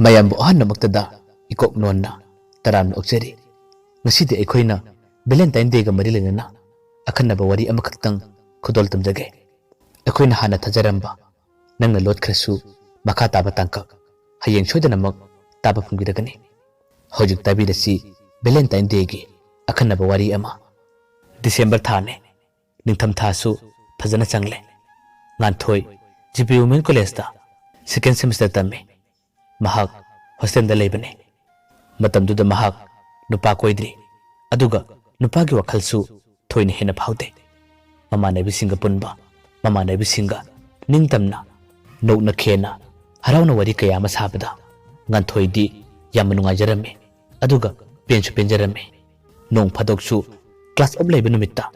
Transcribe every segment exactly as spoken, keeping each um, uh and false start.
ꯃꯌꯥꯝꯕꯨ ꯑꯍꯥꯟꯕꯃꯛꯇꯗ ꯏꯀꯣꯛ ꯅꯣꯟꯅ ꯇꯔꯥꯝꯅ ꯑꯣꯛꯆꯔꯤ꯫ ꯉꯁꯤꯗꯤ ꯑꯩꯈꯣꯏꯅ Valentine Dayꯒ ꯃꯔꯤ ꯂꯩꯅꯅ ꯑꯈꯟꯅꯕ ꯋꯥꯔꯤ ꯑꯃꯈꯛꯇꯪ ꯈꯨꯗꯣꯜ ꯇꯝꯖꯒꯦ꯫ ꯑꯩꯈꯣꯏꯅ ꯍꯥꯟꯅ ꯊꯥꯖꯔꯝꯕ "ꯅꯪꯅ ꯂꯣꯠꯈ꯭ꯔꯁꯨ" ꯃꯈꯥ ꯇꯥꯕ ꯇꯥꯡꯀꯛ ꯍꯌꯦꯡ ꯁꯣꯏꯗꯅꯃꯛ ꯇꯥꯕ ꯐꯪꯕꯤꯔꯒꯅꯤ꯫ ꯍꯧꯖꯤꯛ ꯇꯥꯕꯤꯔꯁꯤ Valentine Dayꯒꯤ ꯑꯈꯟꯅꯕ ꯋꯥꯔꯤ ꯑꯃ꯫ December ꯊꯥꯅꯤ꯫ ꯅꯤꯡꯊꯝ ꯊꯥꯁꯨ ꯐꯖꯅ ꯆꯪꯂꯦ꯫ ꯉꯥꯟꯊꯣꯏ G P Women Collegeꯇ second semester ꯇꯝꯃꯤ꯫ ꯃꯍꯥꯛ hostelꯗ ꯂꯩꯕꯅꯤ꯫ ꯃꯇꯝꯗꯨꯗ ꯃꯍꯥꯛ ꯅꯨꯄꯥ ꯀꯣꯏꯗ꯭ꯔꯤ, ꯑꯗꯨꯒ ꯅꯨꯄꯥꯒꯤ ꯋꯥꯈꯜꯁꯨ ꯊꯣꯏꯅ ꯍꯦꯟꯅ ꯐꯥꯎꯗꯦ꯫ ꯃꯃꯥꯟꯅꯕꯤꯁꯤꯡꯒ ꯄꯨꯟꯕ, ꯃꯃꯥꯟꯅꯕꯤꯁꯤꯡꯒ ꯅꯤꯡꯇꯝꯅ, ꯅꯣꯛꯅ ꯈꯦꯅ, ꯍꯔꯥꯎꯅ ꯋꯥꯔꯤ ꯀꯌꯥ ꯑꯃ ꯁꯥꯕꯗ ꯉꯥꯟꯊꯣꯏꯗꯤ ꯌꯥꯝꯅ ꯅꯨꯡꯉꯥꯏꯖꯔꯝꯃꯤ, ꯑꯗꯨꯒ ꯄꯦꯟꯁꯨ ꯄꯦꯟꯖꯔꯝꯃꯤ꯫ ꯅꯣꯡ ꯐꯥꯗꯣꯛꯁꯨ class off ꯂꯩꯕ ꯅꯨꯃꯤꯠꯇ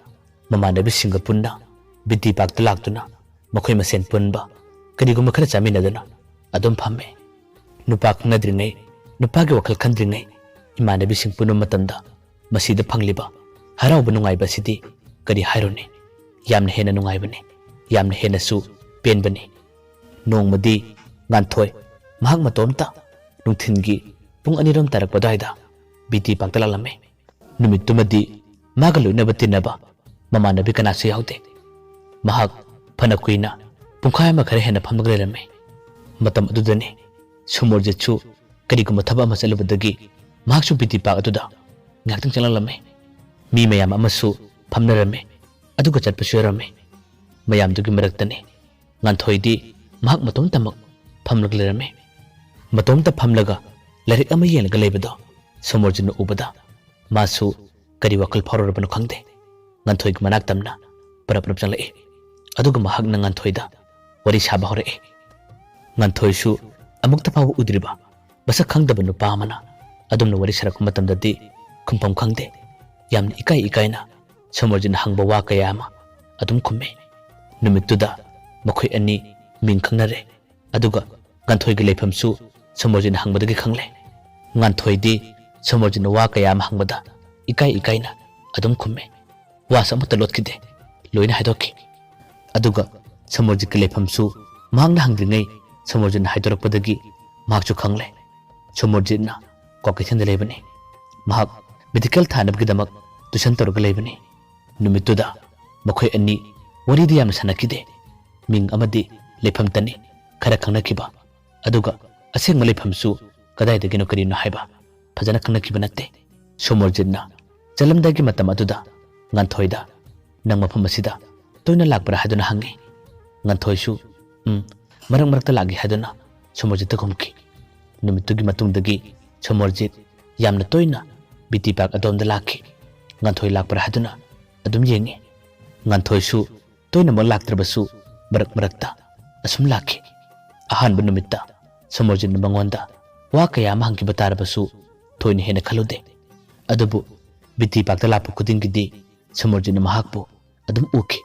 ꯃꯃꯥꯟꯅꯕꯤꯁꯤꯡꯒ ꯄꯨꯟꯅ B T Parkꯇ ꯂꯥꯛꯇꯨꯅ ꯃꯈꯣꯏ ꯃꯁꯦꯟ ꯄꯨꯟꯕ, ꯀꯔꯤꯒꯨꯝꯕ ꯈꯔ ꯆꯥꯃꯤꯟꯅꯗꯨꯅ ꯑꯗꯨꯝ ꯐꯝꯃꯤ꯫ ꯅꯨꯄꯥ ꯈꯪꯅꯗ꯭ꯔꯤꯉꯩ, ꯅꯨꯄꯥꯒꯤ ꯋꯥꯈꯜ ꯈꯟꯗ꯭ꯔꯤꯉꯩ ꯏꯃꯥꯟꯅꯕꯤꯁꯤꯡ ꯄꯨꯟꯕ ꯃꯇꯝꯗ ꯃꯁꯤꯗ ꯐꯪꯂꯤꯕ ꯍꯔꯥꯎꯕ ꯅꯨꯡꯉꯥꯏꯕ ꯑꯁꯤꯗꯤ ꯀꯔꯤ ꯍꯥꯏꯔꯨꯅꯤ? ꯌꯥꯝꯅ ꯍꯦꯟꯅ ꯅꯨꯡꯉꯥꯏꯕꯅꯤ꯫ ꯌꯥꯝꯅ ꯍꯦꯟꯅꯁꯨ ꯄꯦꯟꯕꯅꯤ꯫ ꯅꯣꯡꯃꯗꯤ ꯉꯥꯟꯊꯣꯏ ꯃꯍꯥꯛ ꯃꯇꯣꯝꯇ ꯅꯨꯡꯊꯤꯜꯒꯤ ꯄꯨꯡ ꯑꯅꯤꯔꯣꯝ ꯇꯥꯔꯛꯄ ꯑꯗꯨꯋꯥꯏꯗ B T Parkꯇ ꯂꯥꯛꯂꯝꯃꯤ꯫ ꯅꯨꯃꯤꯠꯇꯨꯃꯗꯤ ꯃꯥꯒ ꯂꯣꯏꯅꯕ ꯇꯤꯟꯅꯕ ꯃꯃꯥꯟꯅꯕꯤ ꯀꯅꯥꯁꯨ ꯌꯥꯎꯗꯦ꯫ ꯃꯍꯥꯛ ꯐꯅ ꯀꯨꯏꯅ, ꯄꯨꯡꯈꯥꯏ ꯑꯃ ꯈꯔ ꯍꯦꯟꯅ ꯐꯝꯂꯒ ꯂꯩꯔꯝꯃꯤ꯫ ꯃꯇꯝ ꯑꯗꯨꯗꯅꯤ ꯁꯣꯃꯣꯔꯖꯤꯠꯁꯨ ꯀꯔꯤꯒꯨꯝꯕ ꯊꯕꯛ ꯑꯃ ꯆꯠꯂꯨꯕꯗꯒꯤ ꯃꯍꯥꯛꯁꯨ B T Park ꯑꯗꯨꯗ ꯉꯥꯏꯍꯥꯛꯇꯪ ꯆꯪꯂꯛꯂꯝꯃꯤ꯫ ꯃꯤ ꯃꯌꯥꯝ ꯑꯃꯁꯨ ꯐꯝꯅꯔꯝꯃꯤ, ꯑꯗꯨꯒ ꯆꯠꯄꯁꯨ ꯌꯥꯎꯔꯝꯃꯤ꯫ ꯃꯌꯥꯝꯗꯨꯒꯤ ꯃꯔꯛꯇꯅꯤ ꯉꯥꯟꯊꯣꯏꯗꯤ ꯃꯍꯥꯛ ꯃꯇꯣꯝꯇꯃꯛ ꯐꯝꯂꯒ ꯂꯩꯔꯝꯃꯤ꯫ ꯃꯇꯣꯝꯇ ꯐꯝꯂꯒ ꯂꯥꯏꯔꯤꯛ ꯑꯃ ꯌꯦꯡꯂꯒ ꯂꯩꯕꯗꯣ ꯁꯣꯃꯣꯔꯖꯤꯠꯅ ꯎꯕꯗ ꯃꯥꯁꯨ ꯀꯔꯤ ꯋꯥꯈꯜ ꯐꯥꯎꯔꯨꯔꯕꯅꯣ ꯈꯪꯗꯦ, ꯉꯥꯟꯊꯣꯏꯒꯤ ꯃꯅꯥꯛ ꯇꯝꯅ ꯄꯔꯞ ꯄꯔꯞ ꯆꯪꯂꯛꯏ꯫ ꯑꯗꯨꯒ ꯃꯍꯥꯛꯅ ꯉꯥꯟꯊꯣꯏꯗ ꯋꯥꯔꯤ ꯁꯥꯕ ꯍꯧꯔꯛꯏ꯫ ꯉꯥꯟꯊꯣꯏꯁꯨ ꯑꯃꯨꯛꯇ ꯐꯥꯎꯕ ꯎꯗ꯭ꯔꯤꯕ ꯃꯁꯛ ꯈꯪꯗꯕ ꯅꯨꯄꯥ ꯑꯃꯅ ꯑꯗꯨꯝꯅ ꯋꯥꯔꯤ ꯁꯥꯔꯛꯄ ꯃꯇꯝꯗꯗꯤ ꯈꯨꯝꯐꯝ ꯈꯪꯗꯦ꯫ ꯌꯥꯝꯅ ꯏꯀꯥꯏ ꯏꯀꯥꯏꯅ ꯁꯣꯃꯣꯔꯖꯤꯠꯅ ꯍꯪꯕ ꯋꯥ ꯀꯌꯥ ꯑꯃ ꯑꯗꯨꯝ ꯈꯨꯝꯃꯤ꯫ ꯅꯨꯃꯤꯠꯇꯨꯗ ꯃꯈꯣꯏ ꯑꯅꯤ ꯃꯤꯡ ꯈꯪꯅꯔꯦ꯫ ꯑꯗꯨꯒ ꯉꯥꯟꯊꯣꯏꯒꯤ ꯂꯩꯐꯝꯁꯨ ꯁꯣꯃꯣꯔꯖꯤꯠꯅ ꯍꯪꯕꯗꯒꯤ ꯈꯪꯂꯦ꯫ ꯉꯥꯟꯊꯣꯏꯗꯤ ꯁꯣꯃꯣꯔꯖꯤꯠꯅ ꯋꯥ ꯀꯌꯥ ꯑꯃ ꯍꯪꯕꯗ ꯏꯀꯥꯏ ꯏꯀꯥꯏꯅ ꯑꯗꯨꯝ ꯈꯨꯝꯃꯤ꯫ ꯋꯥꯁꯨ ꯑꯃꯠꯇ ꯂꯣꯠꯈꯤꯗꯦ, ꯂꯣꯏꯅ ꯍꯥꯏꯗꯣꯛꯈꯤ꯫ ꯑꯗꯨꯒ ꯁꯣꯃꯣꯔꯖꯤꯠꯀꯤ ꯂꯩꯐꯝꯁꯨ ꯃꯍꯥꯛꯅ ꯍꯪꯗ꯭ꯔꯤꯉꯩ ꯁꯣꯃꯣꯔꯖꯤꯠꯅ ꯍꯥꯏꯗꯣꯔꯛꯄꯗꯒꯤ ꯃꯍꯥꯛꯁꯨ ꯈꯪꯂꯦ꯫ ꯁꯣꯃꯣꯔꯖꯤꯠꯅ ꯀ꯭ꯋꯥꯀꯩꯊꯦꯜꯗ ꯂꯩꯕꯅꯤ꯫ ꯃꯍꯥꯛ ꯃꯦꯗꯤꯀꯦꯜ ꯊꯥꯅꯕꯒꯤꯗꯃꯛ ꯇ꯭ꯌꯨꯁꯟ ꯇꯧꯔꯒ ꯂꯩꯕꯅꯤ꯫ ꯅꯨꯃꯤꯠꯇꯨꯗ ꯃꯈꯣꯏ ꯑꯅꯤ ꯋꯥꯔꯤꯗꯤ ꯌꯥꯝꯅ ꯁꯥꯟꯅꯈꯤꯗꯦ꯫ ꯃꯤꯡ ꯑꯃꯗꯤ ꯂꯩꯐꯝꯇꯅꯤ ꯈꯔ ꯈꯪꯅꯈꯤꯕ꯫ ꯑꯗꯨꯒ ꯑꯁꯦꯡꯕ ꯂꯩꯐꯝꯁꯨ ꯀꯗꯥꯏꯗꯒꯤꯅꯣ ꯀꯔꯤꯅꯣ ꯍꯥꯏꯕ ꯐꯖꯅ ꯈꯪꯅꯈꯤꯕ ꯅꯠꯇꯦ꯫ ꯁꯣꯃꯣꯔꯖꯤꯠꯅ ꯆꯠꯂꯝꯗꯥꯏꯒꯤ ꯃꯇꯝ ꯑꯗꯨꯗ ꯉꯥꯟꯊꯣꯏꯗ, "ꯅꯪ ꯃꯐꯝ ꯑꯁꯤꯗ ꯇꯣꯏꯅ ꯂꯥꯛꯄ꯭ꯔꯥ?" ꯍꯥꯏꯗꯨꯅ ꯍꯪꯉꯤ꯫ ꯉꯥꯟꯊꯣꯏꯁꯨ, "ꯎꯝ, ꯃꯔꯛ ꯃꯔꯛꯇ ꯂꯥꯛꯏ" ꯍꯥꯏꯗꯨꯅ ꯁꯣꯃꯣꯔꯖꯤꯠꯇ ꯈꯨꯝꯈꯤ꯫ ꯅꯨꯃꯤꯠꯇꯨꯒꯤ ꯃꯇꯨꯡꯗꯒꯤ ꯁꯣꯃꯣꯔꯖꯤꯠ ꯌꯥꯝꯅ ꯇꯣꯏꯅ ꯕꯤ ꯇꯤ ꯄꯥꯔꯛ ꯑꯗꯣꯝꯗ ꯂꯥꯛꯈꯤ꯫ ꯉꯥꯟꯊꯣꯏ ꯂꯥꯛꯄ꯭ꯔꯥ ꯍꯥꯏꯗꯨꯅ ꯑꯗꯨꯝ ꯌꯦꯡꯉꯤ꯫ ꯉꯥꯟꯊꯣꯏꯁꯨ ꯇꯣꯏꯅꯃꯛ ꯂꯥꯛꯇ꯭ꯔꯕꯁꯨ ꯃꯔꯛ ꯃꯔꯛꯇ ꯑꯁꯨꯝ ꯂꯥꯛꯈꯤ꯫ ꯑꯍꯥꯟꯕ ꯅꯨꯃꯤꯠꯇ ꯁꯣꯃꯣꯔꯖꯤꯠꯅ ꯃꯉꯣꯟꯗ ꯋꯥ ꯀꯌꯥ ꯑꯃ ꯍꯪꯈꯤꯕ ꯇꯥꯔꯕꯁꯨ ꯊꯣꯏꯅ ꯍꯦꯟꯅ ꯈꯜꯂꯨꯗꯦ꯫ ꯑꯗꯨꯕꯨ ꯕꯤ ꯇꯤ ꯄꯥꯔꯛꯇ ꯂꯥꯛꯄ ꯈꯨꯗꯤꯡꯒꯤꯗꯤ ꯁꯣꯃꯣꯔꯖꯤꯠꯅ ꯃꯍꯥꯛꯄꯨ ꯑꯗꯨꯝ ꯎꯈꯤ꯫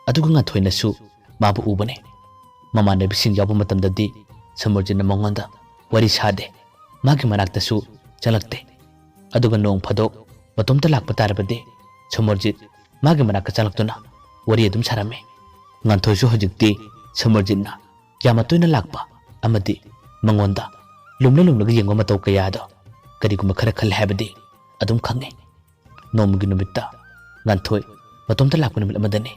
ꯑꯗꯨꯒ ꯉꯥꯟꯊꯣꯏꯅꯁꯨ ꯃꯥꯕꯨ ꯎꯕꯅꯤ꯫ ꯃꯃꯥꯟꯅꯕꯤꯁꯤꯡ ꯌꯥꯎꯕ ꯃꯇꯝꯗꯗꯤ ꯁꯣꯃꯣꯔꯖꯤꯠꯅ ꯃꯉꯣꯟꯗ ꯋꯥꯔꯤ ꯁꯥꯗꯦ꯫ ꯃꯥꯒꯤ ꯃꯅꯥꯛꯇꯁꯨ ꯆꯪꯂꯛꯇꯦ꯫ ꯑꯗꯨꯒ ꯅꯣꯡ ꯐꯥꯗꯣꯛ ꯃꯇꯣꯝꯇ ꯂꯥꯛꯄ ꯇꯥꯔꯕꯗꯤ ꯁꯣꯃꯣꯔꯖꯤꯠ ꯃꯥꯒꯤ ꯃꯅꯥꯛꯇ ꯆꯪꯂꯛꯇꯨꯅ ꯋꯥꯔꯤ ꯑꯗꯨꯝ ꯁꯥꯔꯝꯃꯤ꯫ ꯉꯥꯟꯊꯣꯏꯁꯨ ꯍꯧꯖꯤꯛꯇꯤ ꯁꯣꯃꯣꯔꯖꯤꯠꯅ ꯌꯥꯝꯅ ꯇꯣꯏꯅ ꯂꯥꯛꯄ ꯑꯃꯗꯤ ꯃꯉꯣꯟꯗ ꯂꯨꯝꯂ ꯂꯨꯝꯂꯒ ꯌꯦꯡꯕ ꯃꯇꯧ ꯀꯌꯥꯗꯣ ꯀꯔꯤꯒꯨꯝꯕ ꯈꯔ ꯈꯜꯂꯦ ꯍꯥꯏꯕꯗꯤ ꯑꯗꯨꯝ ꯈꯪꯉꯤ꯫ ꯅꯣꯡꯃꯒꯤ ꯅꯨꯃꯤꯠꯇ ꯉꯥꯟꯊꯣꯏ ꯃꯇꯣꯝꯇ ꯂꯥꯛꯄ ꯅꯨꯃꯤꯠ ꯑꯃꯗꯅꯤ꯫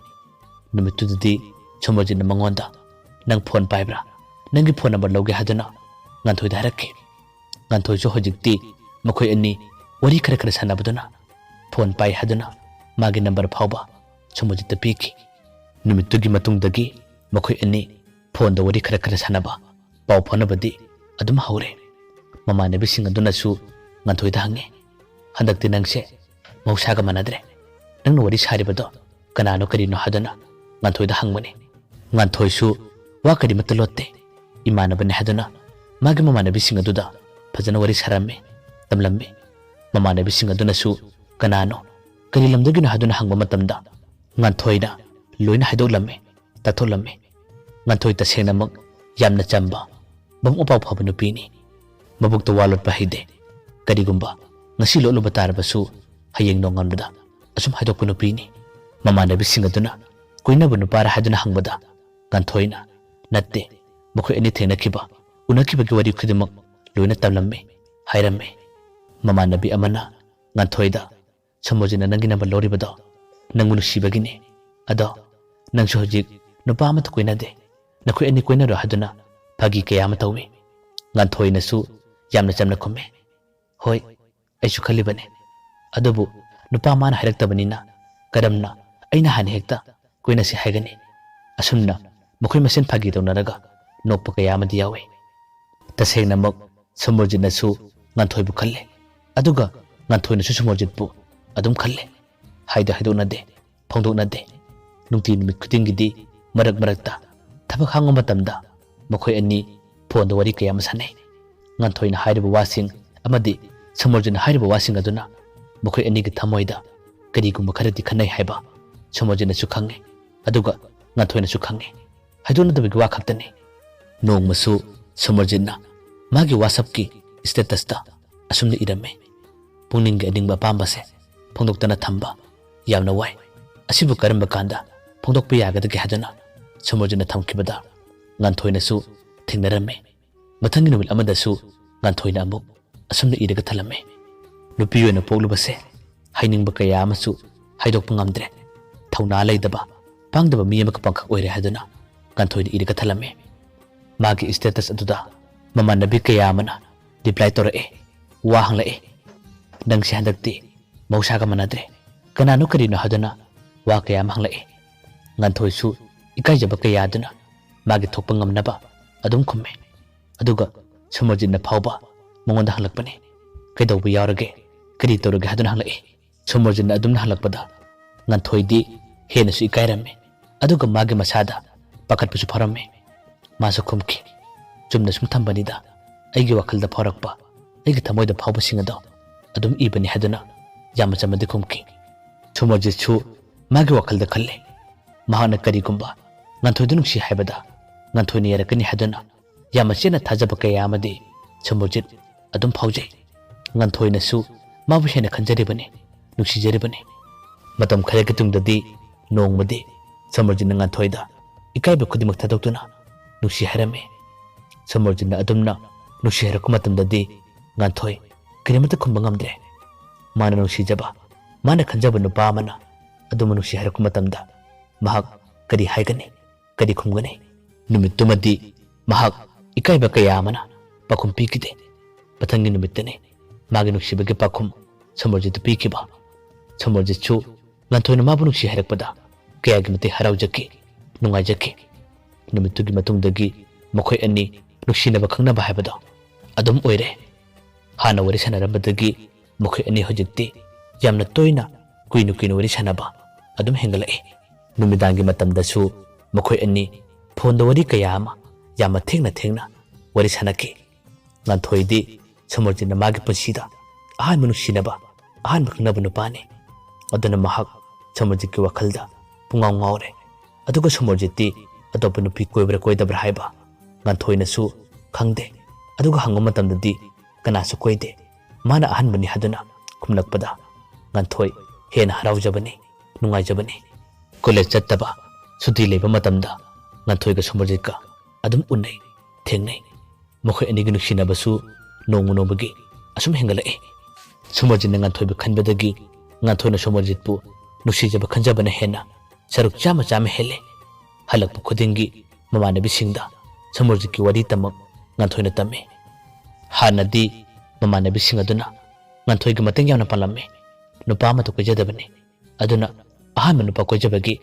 ꯅꯨꯃꯤꯠꯇꯨꯗꯗꯤ ꯁꯣꯃꯣꯔꯖꯤꯠꯅ ꯃꯉꯣꯟꯗ, "ꯅꯪ ꯐꯣꯟ ꯄꯥꯏꯕ꯭ꯔꯥ? ꯅꯪꯒꯤ ꯐꯣꯟ ꯅꯝꯕꯔ ꯂꯧꯒꯦ" ꯍꯥꯏꯗꯨꯅ ꯉꯥꯟꯊꯣꯏꯗ ꯍꯥꯏꯔꯛꯈꯤ꯫ ꯉꯥꯟꯊꯣꯏꯁꯨ ꯍꯧꯖꯤꯛꯇꯤ ꯃꯈꯣꯏ ꯑꯅꯤ ꯋꯥꯔꯤ ꯈꯔ ꯈꯔ ꯁꯥꯟꯅꯕꯗꯨꯅ ꯐꯣꯟ ꯄꯥꯏ ꯍꯥꯏꯗꯨꯅ ꯃꯥꯒꯤ ꯅꯝꯕꯔ ꯐꯥꯎꯕ ꯁꯣꯃꯣꯔꯖꯤꯠꯇ ꯄꯤꯈꯤ꯫ ꯅꯨꯃꯤꯠꯇꯨꯒꯤ ꯃꯇꯨꯡꯗꯒꯤ ꯃꯈꯣꯏ ꯑꯅꯤ ꯐꯣꯟꯗ ꯋꯥꯔꯤ ꯈꯔ ꯈꯔ ꯁꯥꯟꯅꯕ, ꯄꯥꯎ ꯐꯥꯎꯅꯕꯗꯤ ꯑꯗꯨꯝ ꯍꯧꯔꯦ꯫ ꯃꯃꯥꯟꯅꯕꯤꯁꯤꯡ ꯑꯗꯨꯅꯁꯨ ꯉꯥꯟꯊꯣꯏꯗ ꯍꯪꯉꯤ, "ꯍꯟꯗꯛꯇꯤ ꯅꯪꯁꯦ ꯃꯍꯧꯁꯥꯒ ꯃꯥꯟꯅꯗ꯭ꯔꯦ꯫ ꯅꯪꯅ ꯋꯥꯔꯤ ꯁꯥꯔꯤꯕꯗꯣ ꯀꯅꯥꯅꯣ ꯀꯔꯤꯅꯣ?" ꯍꯥꯏꯗꯨꯅ ꯉꯥꯟꯊꯣꯏꯗ ꯍꯪꯕꯅꯤ꯫ ꯉꯥꯟꯊꯣꯏꯁꯨ ꯋꯥ ꯀꯔꯤꯃꯠꯇ ꯂꯣꯠꯇꯦ꯫ ꯏꯃꯥꯟꯅꯕꯅꯤ ꯍꯥꯏꯗꯨꯅ ꯃꯥꯒꯤ ꯃꯃꯥꯟꯅꯕꯤꯁꯤꯡ ꯑꯗꯨꯗ ꯐꯖꯅ ꯋꯥꯔꯤ ꯁꯥꯔꯝꯃꯤ, ꯇꯝꯂꯝꯃꯤ꯫ ꯃꯃꯥꯟꯅꯕꯤꯁꯤꯡ ꯑꯗꯨꯅꯁꯨ ꯀꯅꯥꯅꯣ, ꯀꯔꯤ ꯂꯝꯗꯒꯤꯅꯣ ꯍꯥꯏꯗꯨꯅ ꯍꯪꯕ ꯃꯇꯝꯗ ꯉꯥꯟꯊꯣꯏꯅ ꯂꯣꯏꯅ ꯍꯥꯏꯗꯣꯛꯂꯝꯃꯤ, ꯇꯥꯛꯊꯣꯛꯂꯝꯃꯤ꯫ ꯉꯥꯟꯊꯣꯏ ꯇꯁꯦꯡꯅꯃꯛ ꯌꯥꯝꯅ ꯆꯝꯕ, ꯃꯕꯨꯛ ꯃꯄꯥꯎ ꯐꯕ ꯅꯨꯄꯤꯅꯤ꯫ ꯃꯕꯨꯛꯇ ꯋꯥ ꯂꯣꯠꯄ ꯍꯩꯗꯦ꯫ ꯀꯔꯤꯒꯨꯝꯕ ꯉꯁꯤ ꯂꯣꯠꯂꯨꯕ ꯇꯥꯔꯕꯁꯨ ꯍꯌꯦꯡ ꯅꯣꯡꯉꯥꯟꯕꯗ ꯑꯁꯨꯝ ꯍꯥꯏꯗꯣꯛꯄ ꯅꯨꯄꯤꯅꯤ꯫ ꯃꯃꯥꯟꯅꯕꯤꯁꯤꯡ ꯑꯗꯨꯅ ꯀꯣꯏꯅꯕ ꯅꯨꯄꯥꯔ ꯍꯥꯏꯗꯨꯅ ꯍꯪꯕꯗ ꯉꯥꯟꯊꯣꯏꯅ, "ꯅꯠꯇꯦ, ꯃꯈꯣꯏ ꯑꯅꯤ ꯊꯦꯡꯅꯈꯤꯕ ꯎꯅꯈꯤꯕꯒꯤ ꯋꯥꯔꯤ ꯈꯨꯗꯤꯡꯃꯛ ꯂꯣꯏꯅ ꯇꯝꯂꯝꯃꯤ, ꯍꯥꯏꯔꯝꯃꯤ꯫ ꯃꯃꯥꯟꯅꯕꯤ ꯑꯃꯅ ꯉꯥꯟꯊꯣꯏꯗ, "ꯁꯣꯃꯣꯔꯖꯤꯠꯅ ꯅꯪꯒꯤ ꯅꯝꯕꯔ ꯂꯧꯔꯤꯕꯗꯣ ꯅꯪꯕꯨ ꯅꯨꯡꯁꯤꯕꯒꯤꯅꯤ꯫ ꯑꯗꯣ ꯅꯪꯁꯨ ꯍꯧꯖꯤꯛ ꯅꯨꯄꯥ ꯑꯃꯠꯇ ꯀꯣꯏꯅꯗꯦ, ꯅꯈꯣꯏ ꯑꯅꯤ ꯀꯣꯏꯅꯔꯣ" ꯍꯥꯏꯗꯨꯅ ꯐꯥꯒꯤ ꯀꯌꯥ ꯑꯃ ꯇꯧꯏ꯫ ꯉꯥꯟꯊꯣꯏꯅꯁꯨ ꯌꯥꯝꯅ ꯆꯝꯅ ꯈꯨꯝꯃꯤ, "ꯍꯣꯏ, ꯑꯩꯁꯨ ꯈꯜꯂꯤꯕꯅꯤ꯫ ꯑꯗꯨꯕꯨ ꯅꯨꯄꯥ ꯃꯥꯅ ꯍꯥꯏꯔꯛꯇꯕꯅꯤꯅ ꯀꯔꯝꯅ ꯑꯩꯅ ꯍꯥꯟꯅ ꯍꯦꯛꯇ ꯀꯣꯏꯅꯁꯤ ꯍꯥꯏꯒꯅꯤ?" ꯑꯁꯨꯝꯅ ꯃꯈꯣꯏ ꯃꯁꯦꯟ ꯐꯥꯒꯤ ꯇꯧꯅꯔꯒ ꯅꯣꯛꯄ ꯀꯌꯥ ꯑꯃꯗꯤ ꯌꯥꯎꯏ꯫ ꯇꯁꯦꯡꯅꯃꯛ ꯁꯣꯃꯣꯔꯖꯤꯠꯅꯁꯨ ꯉꯥꯟꯊꯣꯏꯕꯨ ꯈꯜꯂꯦ, ꯑꯗꯨꯒ ꯉꯥꯟꯊꯣꯏꯅꯁꯨ ꯁꯣꯃꯣꯔꯖꯤꯠꯄꯨ ꯑꯗꯨꯝ ꯈꯜꯂꯦ꯫ ꯍꯥꯏꯗ ꯍꯥꯏꯗꯣꯛꯅꯗꯦ, ꯐꯣꯡꯗꯣꯛꯅꯗꯦ꯫ ꯅꯨꯡꯇꯤ ꯅꯨꯃꯤꯠ ꯈꯨꯗꯤꯡꯒꯤꯗꯤ ꯃꯔꯛ ꯃꯔꯛꯇ ꯊꯕꯛ ꯍꯥꯡꯕ ꯃꯇꯝꯗ ꯃꯈꯣꯏ ꯑꯅꯤ ꯐꯣꯟꯗ ꯋꯥꯔꯤ ꯀꯌꯥ ꯑꯃ ꯁꯥꯟꯅꯩ꯫ ꯉꯥꯟꯊꯣꯏꯅ ꯍꯥꯏꯔꯤꯕ ꯋꯥꯁꯤꯡ ꯑꯃꯗꯤ ꯁꯣꯃꯣꯔꯖꯤꯠꯅ ꯍꯥꯏꯔꯤꯕ ꯋꯥꯁꯤꯡ ꯑꯗꯨꯅ ꯃꯈꯣꯏ ꯑꯅꯤꯒꯤ ꯊꯃꯣꯏꯗ ꯀꯔꯤꯒꯨꯝꯕ ꯈꯔꯗꯤ ꯈꯟꯅꯩ ꯍꯥꯏꯕ ꯁꯣꯃꯣꯔꯖꯤꯠꯅꯁꯨ ꯈꯪꯉꯤ, ꯑꯗꯨꯒ ꯉꯥꯟꯊꯣꯏꯅꯁꯨ ꯈꯪꯉꯤ꯫ ꯍꯥꯏꯗꯣꯛꯅꯗꯕꯒꯤ ꯋꯥ ꯈꯛꯇꯅꯤ꯫ ꯅꯣꯡꯃꯁꯨ ꯁꯣꯃꯣꯔꯖꯤꯠꯅ ꯃꯥꯒꯤ WhatsApp-ꯀꯤ status-ꯇ ꯑꯁꯨꯝꯅ ꯏꯔꯝꯃꯤ, "ꯄꯨꯛꯅꯤꯡꯒꯤ ꯑꯅꯤꯡꯕ ꯑꯄꯥꯝꯕꯁꯦ ꯐꯣꯡꯗꯣꯛꯇꯅ ꯊꯝꯕ ꯌꯥꯝꯅ ꯋꯥꯏ꯫ ꯑꯁꯤꯕꯨ ꯀꯔꯝꯕ ꯀꯥꯟꯗ ꯐꯣꯡꯗꯣꯛꯄ ꯌꯥꯒꯗꯒꯦ?" ꯍꯥꯏꯗꯨꯅ ꯁꯣꯃꯣꯔꯖꯤꯠꯅ ꯊꯝꯈꯤꯕꯗ ꯉꯥꯟꯊꯣꯏꯅꯁꯨ ꯊꯦꯡꯅꯔꯝꯃꯤ꯫ ꯃꯊꯪꯒꯤ ꯅꯨꯃꯤꯠ ꯑꯃꯗꯁꯨ ꯉꯥꯟꯊꯣꯏꯅ ꯑꯃꯨꯛ ꯑꯁꯨꯝꯅ ꯏꯔꯒ ꯊꯜꯂꯝꯃꯤ, "ꯅꯨꯄꯤ ꯑꯣꯏꯅ ꯄꯣꯛꯂꯨꯕꯁꯦ ꯍꯥꯏꯅꯤꯡꯕ ꯀꯌꯥ ꯑꯃꯁꯨ ꯍꯥꯏꯗꯣꯛꯄ ꯉꯝꯗ꯭ꯔꯦ꯫ ꯊꯧꯅꯥ ꯂꯩꯇꯕ, ꯄꯥꯡꯗꯕ ꯃꯤ ꯑꯃꯒ ꯄꯥꯡꯈꯛ ꯑꯣꯏꯔꯦ" ꯍꯥꯏꯗꯨꯅ ꯉꯥꯟꯊꯣꯏꯅ ꯏꯔꯒ ꯊꯜꯂꯝꯃꯤ꯫ ꯃꯥꯒꯤ status ꯑꯗꯨꯗ ꯃꯃꯥꯟꯅꯕꯤ ꯀꯌꯥ ꯑꯃꯅ reply ꯇꯧꯔꯛꯏ, ꯋꯥ ꯍꯪꯂꯛꯏ꯫ "ꯅꯪꯁꯦ ꯍꯟꯗꯛꯇꯤ ꯃꯍꯧꯁꯥꯒ ꯃꯥꯟꯅꯗ꯭ꯔꯦ꯫ ꯀꯅꯥꯅꯣ ꯀꯔꯤꯅꯣ?" ꯍꯥꯏꯗꯨꯅ ꯋꯥ ꯀꯌꯥ ꯑꯃ ꯍꯪꯂꯛꯏ꯫ ꯉꯥꯟꯊꯣꯏꯁꯨ ꯏꯀꯥꯏꯖꯕ ꯀꯌꯥ ꯑꯗꯨꯅ ꯃꯥꯒꯤ ꯊꯣꯛꯄ ꯉꯝꯅꯕ ꯑꯗꯨꯝ ꯈꯨꯝꯃꯤ꯫ ꯑꯗꯨꯒ ꯁꯣꯃꯣꯔꯖꯤꯠꯅ ꯐꯥꯎꯕ ꯃꯉꯣꯟꯗ ꯍꯪꯂꯛꯄꯅꯤ, "ꯀꯩꯗꯧꯕ ꯌꯥꯎꯔꯒꯦ? ꯀꯔꯤ ꯇꯧꯔꯒꯦ?" ꯍꯥꯏꯗꯨꯅ ꯍꯪꯂꯛꯏ꯫ ꯁꯣꯃꯣꯔꯖꯤꯠꯅ ꯑꯗꯨꯝꯅ ꯍꯪꯂꯛꯄꯗ ꯉꯥꯟꯊꯣꯏꯗꯤ ꯍꯦꯟꯅꯁꯨ ꯏꯀꯥꯏꯔꯝꯃꯤ, ꯑꯗꯨꯒ ꯃꯥꯒꯤ ꯃꯁꯥꯗ ꯄꯥꯈꯠꯄꯁꯨ ꯐꯥꯎꯔꯝꯃꯤ꯫ ꯃꯥꯁꯨ ꯈꯨꯝꯈꯤ, "ꯆꯨꯝꯅ ꯁꯨꯝ ꯊꯝꯕꯅꯤꯗ, ꯑꯩꯒꯤ ꯋꯥꯈꯜꯗ ꯐꯥꯎꯔꯛꯄ, ꯑꯩꯒꯤ ꯊꯃꯣꯏꯗ ꯐꯥꯎꯕꯁꯤꯡ ꯑꯗꯣ ꯑꯗꯨꯝ ꯏꯕꯅꯤ" ꯍꯥꯏꯗꯨꯅ ꯌꯥꯝꯅ ꯆꯝꯅꯗꯤ ꯈꯨꯝꯈꯤ꯫ ꯁꯣꯃꯣꯔꯖꯤꯠꯁꯨ ꯃꯥꯒꯤ ꯋꯥꯈꯜꯗ ꯈꯜꯂꯤ꯫ ꯃꯍꯥꯛꯅ ꯀꯔꯤꯒꯨꯝꯕ ꯉꯥꯟꯊꯣꯏꯗ ꯅꯨꯡꯁꯤ ꯍꯥꯏꯕꯗ ꯉꯥꯟꯊꯣꯏꯅ ꯌꯥꯔꯛꯀꯅꯤ ꯍꯥꯏꯗꯨꯅ ꯌꯥꯝꯅ ꯆꯦꯠꯅ ꯊꯥꯖꯕ ꯀꯌꯥ ꯑꯃꯗꯤ ꯁꯣꯃꯣꯔꯖꯤꯠ ꯑꯗꯨꯝ ꯐꯥꯎꯖꯩ꯫ ꯉꯥꯟꯊꯣꯏꯅꯁꯨ ꯃꯥꯕꯨ ꯍꯦꯟꯅ ꯈꯟꯖꯔꯤꯕꯅꯤ, ꯅꯨꯡꯁꯤꯖꯔꯤꯕꯅꯤ꯫ ꯃꯇꯝ ꯈꯔꯒꯤ ꯇꯨꯡꯗꯗꯤ ꯅꯣꯡꯃꯗꯤ ꯁꯣꯃꯣꯔꯖꯤꯠꯅ ꯉꯥꯟꯊꯣꯏꯗ ꯏꯀꯥꯏꯕ ꯈꯨꯗꯤꯡꯃꯛ ꯊꯥꯗꯣꯛꯇꯨꯅ ꯅꯨꯡꯁꯤ ꯍꯥꯏꯔꯝꯃꯤ꯫ ꯁꯃꯔꯖꯤꯠꯅ ꯑꯗꯨꯝꯅ ꯅꯨꯡꯁꯤ ꯍꯥꯏꯔꯛꯄ ꯃꯇꯝꯗꯗꯤ ꯉꯥꯟꯊꯣꯏ ꯀꯔꯤꯃꯠꯇ ꯈꯨꯝꯕ ꯉꯝꯗ꯭ꯔꯦ꯫ ꯃꯥꯅ ꯅꯨꯡꯁꯤꯖꯕ, ꯃꯥꯅ ꯈꯟꯖꯕ ꯅꯨꯄꯥ ꯑꯃꯅ ꯑꯗꯨꯝ ꯅꯨꯡꯁꯤ ꯍꯥꯏꯔꯛꯄ ꯃꯇꯝꯗ ꯃꯍꯥꯛ ꯀꯔꯤ ꯍꯥꯏꯒꯅꯤ, ꯀꯔꯤ ꯈꯨꯝꯒꯅꯤ? ꯅꯨꯃꯤꯠꯇꯨꯃꯗꯤ ꯃꯍꯥꯛ ꯏꯀꯥꯏꯕ ꯀꯌꯥ ꯑꯃꯅ ꯄꯥꯎꯈꯨꯝ ꯄꯤꯈꯤꯗꯦ꯫ ꯃꯊꯪꯒꯤ ꯅꯨꯃꯤꯠꯇꯅꯤ ꯃꯥꯒꯤ ꯅꯨꯡꯁꯤꯕꯒꯤ ꯄꯥꯎꯈꯨꯝ ꯁꯃꯔꯖꯤꯠꯇ ꯄꯤꯈꯤꯕ꯫ ꯁꯃꯔꯖꯤꯠꯁꯨ ꯉꯥꯟꯊꯣꯏꯅ ꯃꯥꯕꯨ ꯅꯨꯡꯁꯤ ꯍꯥꯏꯔꯛꯄꯗ ꯀꯌꯥꯒꯤ ꯃꯇꯤꯛ ꯍꯔꯥꯎꯖꯈꯤ, ꯅꯨꯡꯉꯥꯏꯖꯈꯤ꯫ ꯅꯨꯃꯤꯠꯇꯨꯒꯤ ꯃꯇꯨꯡꯗꯒꯤ ꯃꯈꯣꯏ ꯑꯅꯤ ꯅꯨꯡꯁꯤꯅꯕ ꯈꯪꯅꯕ ꯍꯥꯏꯕꯗꯣ ꯑꯗꯨꯝ ꯑꯣꯏꯔꯦ꯫ ꯍꯥꯟꯅ ꯋꯥꯔꯤ ꯁꯥꯟꯅꯔꯝꯕꯗꯒꯤ ꯃꯈꯣꯏ ꯑꯅꯤ ꯍꯧꯖꯤꯛꯇꯤ ꯌꯥꯝꯅ ꯇꯣꯏꯅ, ꯀꯨꯏꯅ ꯀꯨꯏꯅ ꯋꯥꯔꯤ ꯁꯥꯟꯅꯕ ꯑꯗꯨꯝ ꯍꯦꯟꯒꯠꯂꯛꯏ꯫ ꯅꯨꯃꯤꯗꯥꯡꯒꯤ ꯃꯇꯝꯗꯁꯨ ꯃꯈꯣꯏ ꯑꯅꯤ ꯐꯣꯟꯗ ꯋꯥꯔꯤ ꯀꯌꯥ ꯑꯃ ꯌꯥꯝꯅ ꯊꯦꯡꯅ ꯊꯦꯡꯅ ꯋꯥꯔꯤ ꯁꯥꯟꯅꯈꯤ꯫ ꯉꯥꯟꯊꯣꯏꯗꯤ ꯁꯃꯔꯖꯤꯠꯅ ꯃꯥꯒꯤ ꯄꯨꯟꯁꯤꯗ ꯑꯍꯥꯟꯕ ꯅꯨꯡꯁꯤꯅꯕ, ꯑꯍꯥꯟꯕ ꯈꯪꯅꯕ ꯅꯨꯄꯥꯅꯤ꯫ ꯑꯗꯨꯅ ꯃꯍꯥꯛ ꯁꯃꯔꯖꯤꯠꯀꯤ ꯋꯥꯈꯜꯗ ꯄꯨꯡꯉꯥꯎ ꯉꯥꯎꯔꯦ꯫ ꯑꯗꯨꯒ ꯁꯃꯔꯖꯤꯠꯇꯤ ꯑꯇꯣꯞꯄ ꯅꯨꯄꯤ ꯀꯣꯏꯕ꯭ꯔꯥ ꯀꯣꯏꯗꯕ꯭ꯔꯥ ꯍꯥꯏꯕ ꯉꯥꯟꯊꯣꯏꯅꯁꯨ ꯈꯪꯗꯦ꯫ ꯑꯗꯨꯒ ꯍꯪꯕ ꯃꯇꯝꯗꯗꯤ ꯀꯅꯥꯁꯨ ꯀꯣꯏꯗꯦ, ꯃꯥꯅ ꯑꯍꯥꯟꯕꯅꯤ ꯍꯥꯏꯗꯨꯅ ꯈꯨꯝꯂꯛꯄꯗ ꯉꯥꯟꯊꯣꯏ ꯍꯦꯟꯅ ꯍꯔꯥꯎꯖꯕꯅꯤ, ꯅꯨꯡꯉꯥꯏꯖꯕꯅꯤ꯫ ꯀꯣꯂꯦꯖ ꯆꯠꯇꯕ, ꯁꯨꯇꯤ ꯂꯩꯕ ꯃꯇꯝꯗ ꯉꯥꯟꯊꯣꯏꯒ ꯁꯃꯔꯖꯤꯠꯀ ꯑꯗꯨꯝ ꯎꯅꯩ, ꯊꯦꯡꯅꯩ꯫ ꯃꯈꯣꯏ ꯑꯅꯤꯒꯤ ꯅꯨꯡꯁꯤꯅꯕꯁꯨ ꯅꯣꯡꯃ ꯅꯣꯡꯃꯒꯤ ꯑꯁꯨꯝ ꯍꯦꯟꯒꯠꯂꯛꯏ꯫ ꯁꯃꯔꯖꯤꯠꯅ ꯉꯥꯟꯊꯣꯏꯕꯨ ꯈꯟꯕꯗꯒꯤ ꯉꯥꯟꯊꯣꯏꯅ ꯁꯃꯔꯖꯤꯠꯄꯨ ꯅꯨꯡꯁꯤꯖꯕ ꯈꯟꯖꯕꯅ ꯍꯦꯟꯅ ꯁꯔꯨꯛ ꯆꯥꯝꯃ ꯆꯥꯝꯃ ꯍꯦꯜꯂꯦ꯫ ꯍꯜꯂꯛꯄ ꯈꯨꯗꯤꯡꯒꯤ ꯃꯃꯥꯟꯅꯕꯤꯁꯤꯡꯗ ꯁꯃꯔꯖꯤꯠꯀꯤ ꯋꯥꯔꯤ ꯇꯝꯃꯛ ꯉꯥꯟꯊꯣꯏꯅ ꯇꯝꯃꯤ꯫ ꯍꯥꯟꯅꯗꯤ ꯃꯃꯥꯟꯅꯕꯤꯁꯤꯡ ꯑꯗꯨꯅ ꯉꯥꯟꯊꯣꯏꯒꯤ ꯃꯇꯦꯡ ꯌꯥꯝꯅ ꯄꯥꯡꯂꯝꯃꯤ꯫ ꯅꯨꯄꯥ ꯑꯃꯠꯇ ꯀꯣꯏꯖꯗꯕꯅꯤ꯫ ꯑꯗꯨꯅ ꯑꯍꯥꯟꯕ ꯅꯨꯄꯥ ꯀꯣꯏꯖꯕꯒꯤ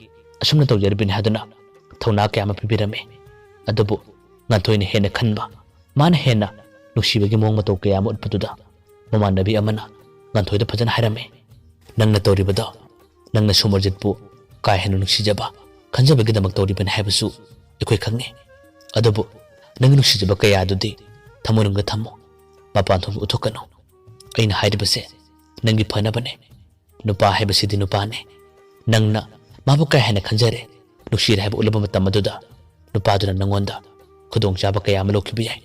ꯑꯁꯨꯝꯅ ꯇꯧꯖꯔꯤꯕꯅꯤ ꯍꯥꯏꯗꯨꯅ ꯊꯧꯅꯥ ꯀꯌꯥ ꯑꯃ ꯄꯤꯕꯤꯔꯝꯃꯤ꯫ ꯑꯗꯨꯕꯨ ꯉꯥꯟꯊꯣꯏꯅ ꯍꯦꯟꯅ ꯈꯟꯕ, ꯃꯥꯅ ꯍꯦꯟꯅ ꯅꯨꯡꯁꯤꯕꯒꯤ ꯃꯑꯣꯡ ꯃꯇꯧ ꯀꯌꯥ ꯑꯃ ꯎꯠꯄꯗꯨꯗ ꯃꯃꯥꯟꯅꯕꯤ ꯑꯃꯅ ꯉꯥꯟꯊꯣꯏꯗ ꯐꯖꯅ ꯍꯥꯏꯔꯝꯃꯤ, "ꯅꯪꯅ ꯇꯧꯔꯤꯕꯗꯣ ꯅꯪꯅ ꯁꯨꯃꯔꯖꯤꯠꯄꯨ ꯀꯥ ꯍꯦꯟꯅ ꯅꯨꯡꯁꯤꯖꯕ, ꯈꯟꯖꯕꯒꯤꯗꯃꯛ ꯇꯧꯔꯤꯕꯅꯤ ꯍꯥꯏꯕꯁꯨ ꯑꯩꯈꯣꯏ ꯈꯪꯉꯤ꯫ ꯑꯗꯨꯕꯨ ꯅꯪꯒꯤ ꯅꯨꯡꯁꯤꯖꯕ ꯀꯌꯥ ꯑꯗꯨꯗꯤ ꯊꯃꯣꯏꯅꯨꯡꯗ ꯊꯝꯃꯨ, ꯃꯄꯥꯟ ꯊꯣꯡꯗ ꯎꯠꯊꯣꯛꯀꯅꯨ꯫ ꯑꯩꯅ ꯍꯥꯏꯔꯤꯕꯁꯦ ꯅꯪꯒꯤ ꯐꯅꯕꯅꯦ꯫ ꯅꯨꯄꯥ ꯍꯥꯏꯕꯁꯤꯗꯤ ꯅꯨꯄꯥꯅꯦ꯫ ꯅꯪꯅ ꯃꯥꯕꯨ ꯀꯥ ꯍꯦꯟꯅ ꯈꯟꯖꯔꯦ, ꯅꯨꯡꯁꯤꯔꯦ ꯍꯥꯏꯕ ꯎꯠꯂꯕ ꯃꯇꯝ ꯑꯗꯨꯗ ꯅꯨꯄꯥꯗꯨꯅ ꯅꯪꯉꯣꯟꯗ ꯈꯨꯗꯣꯡꯆꯥꯕ ꯀꯌꯥ ꯑꯃ ꯂꯧꯈꯤꯕ ꯌꯥꯏ꯫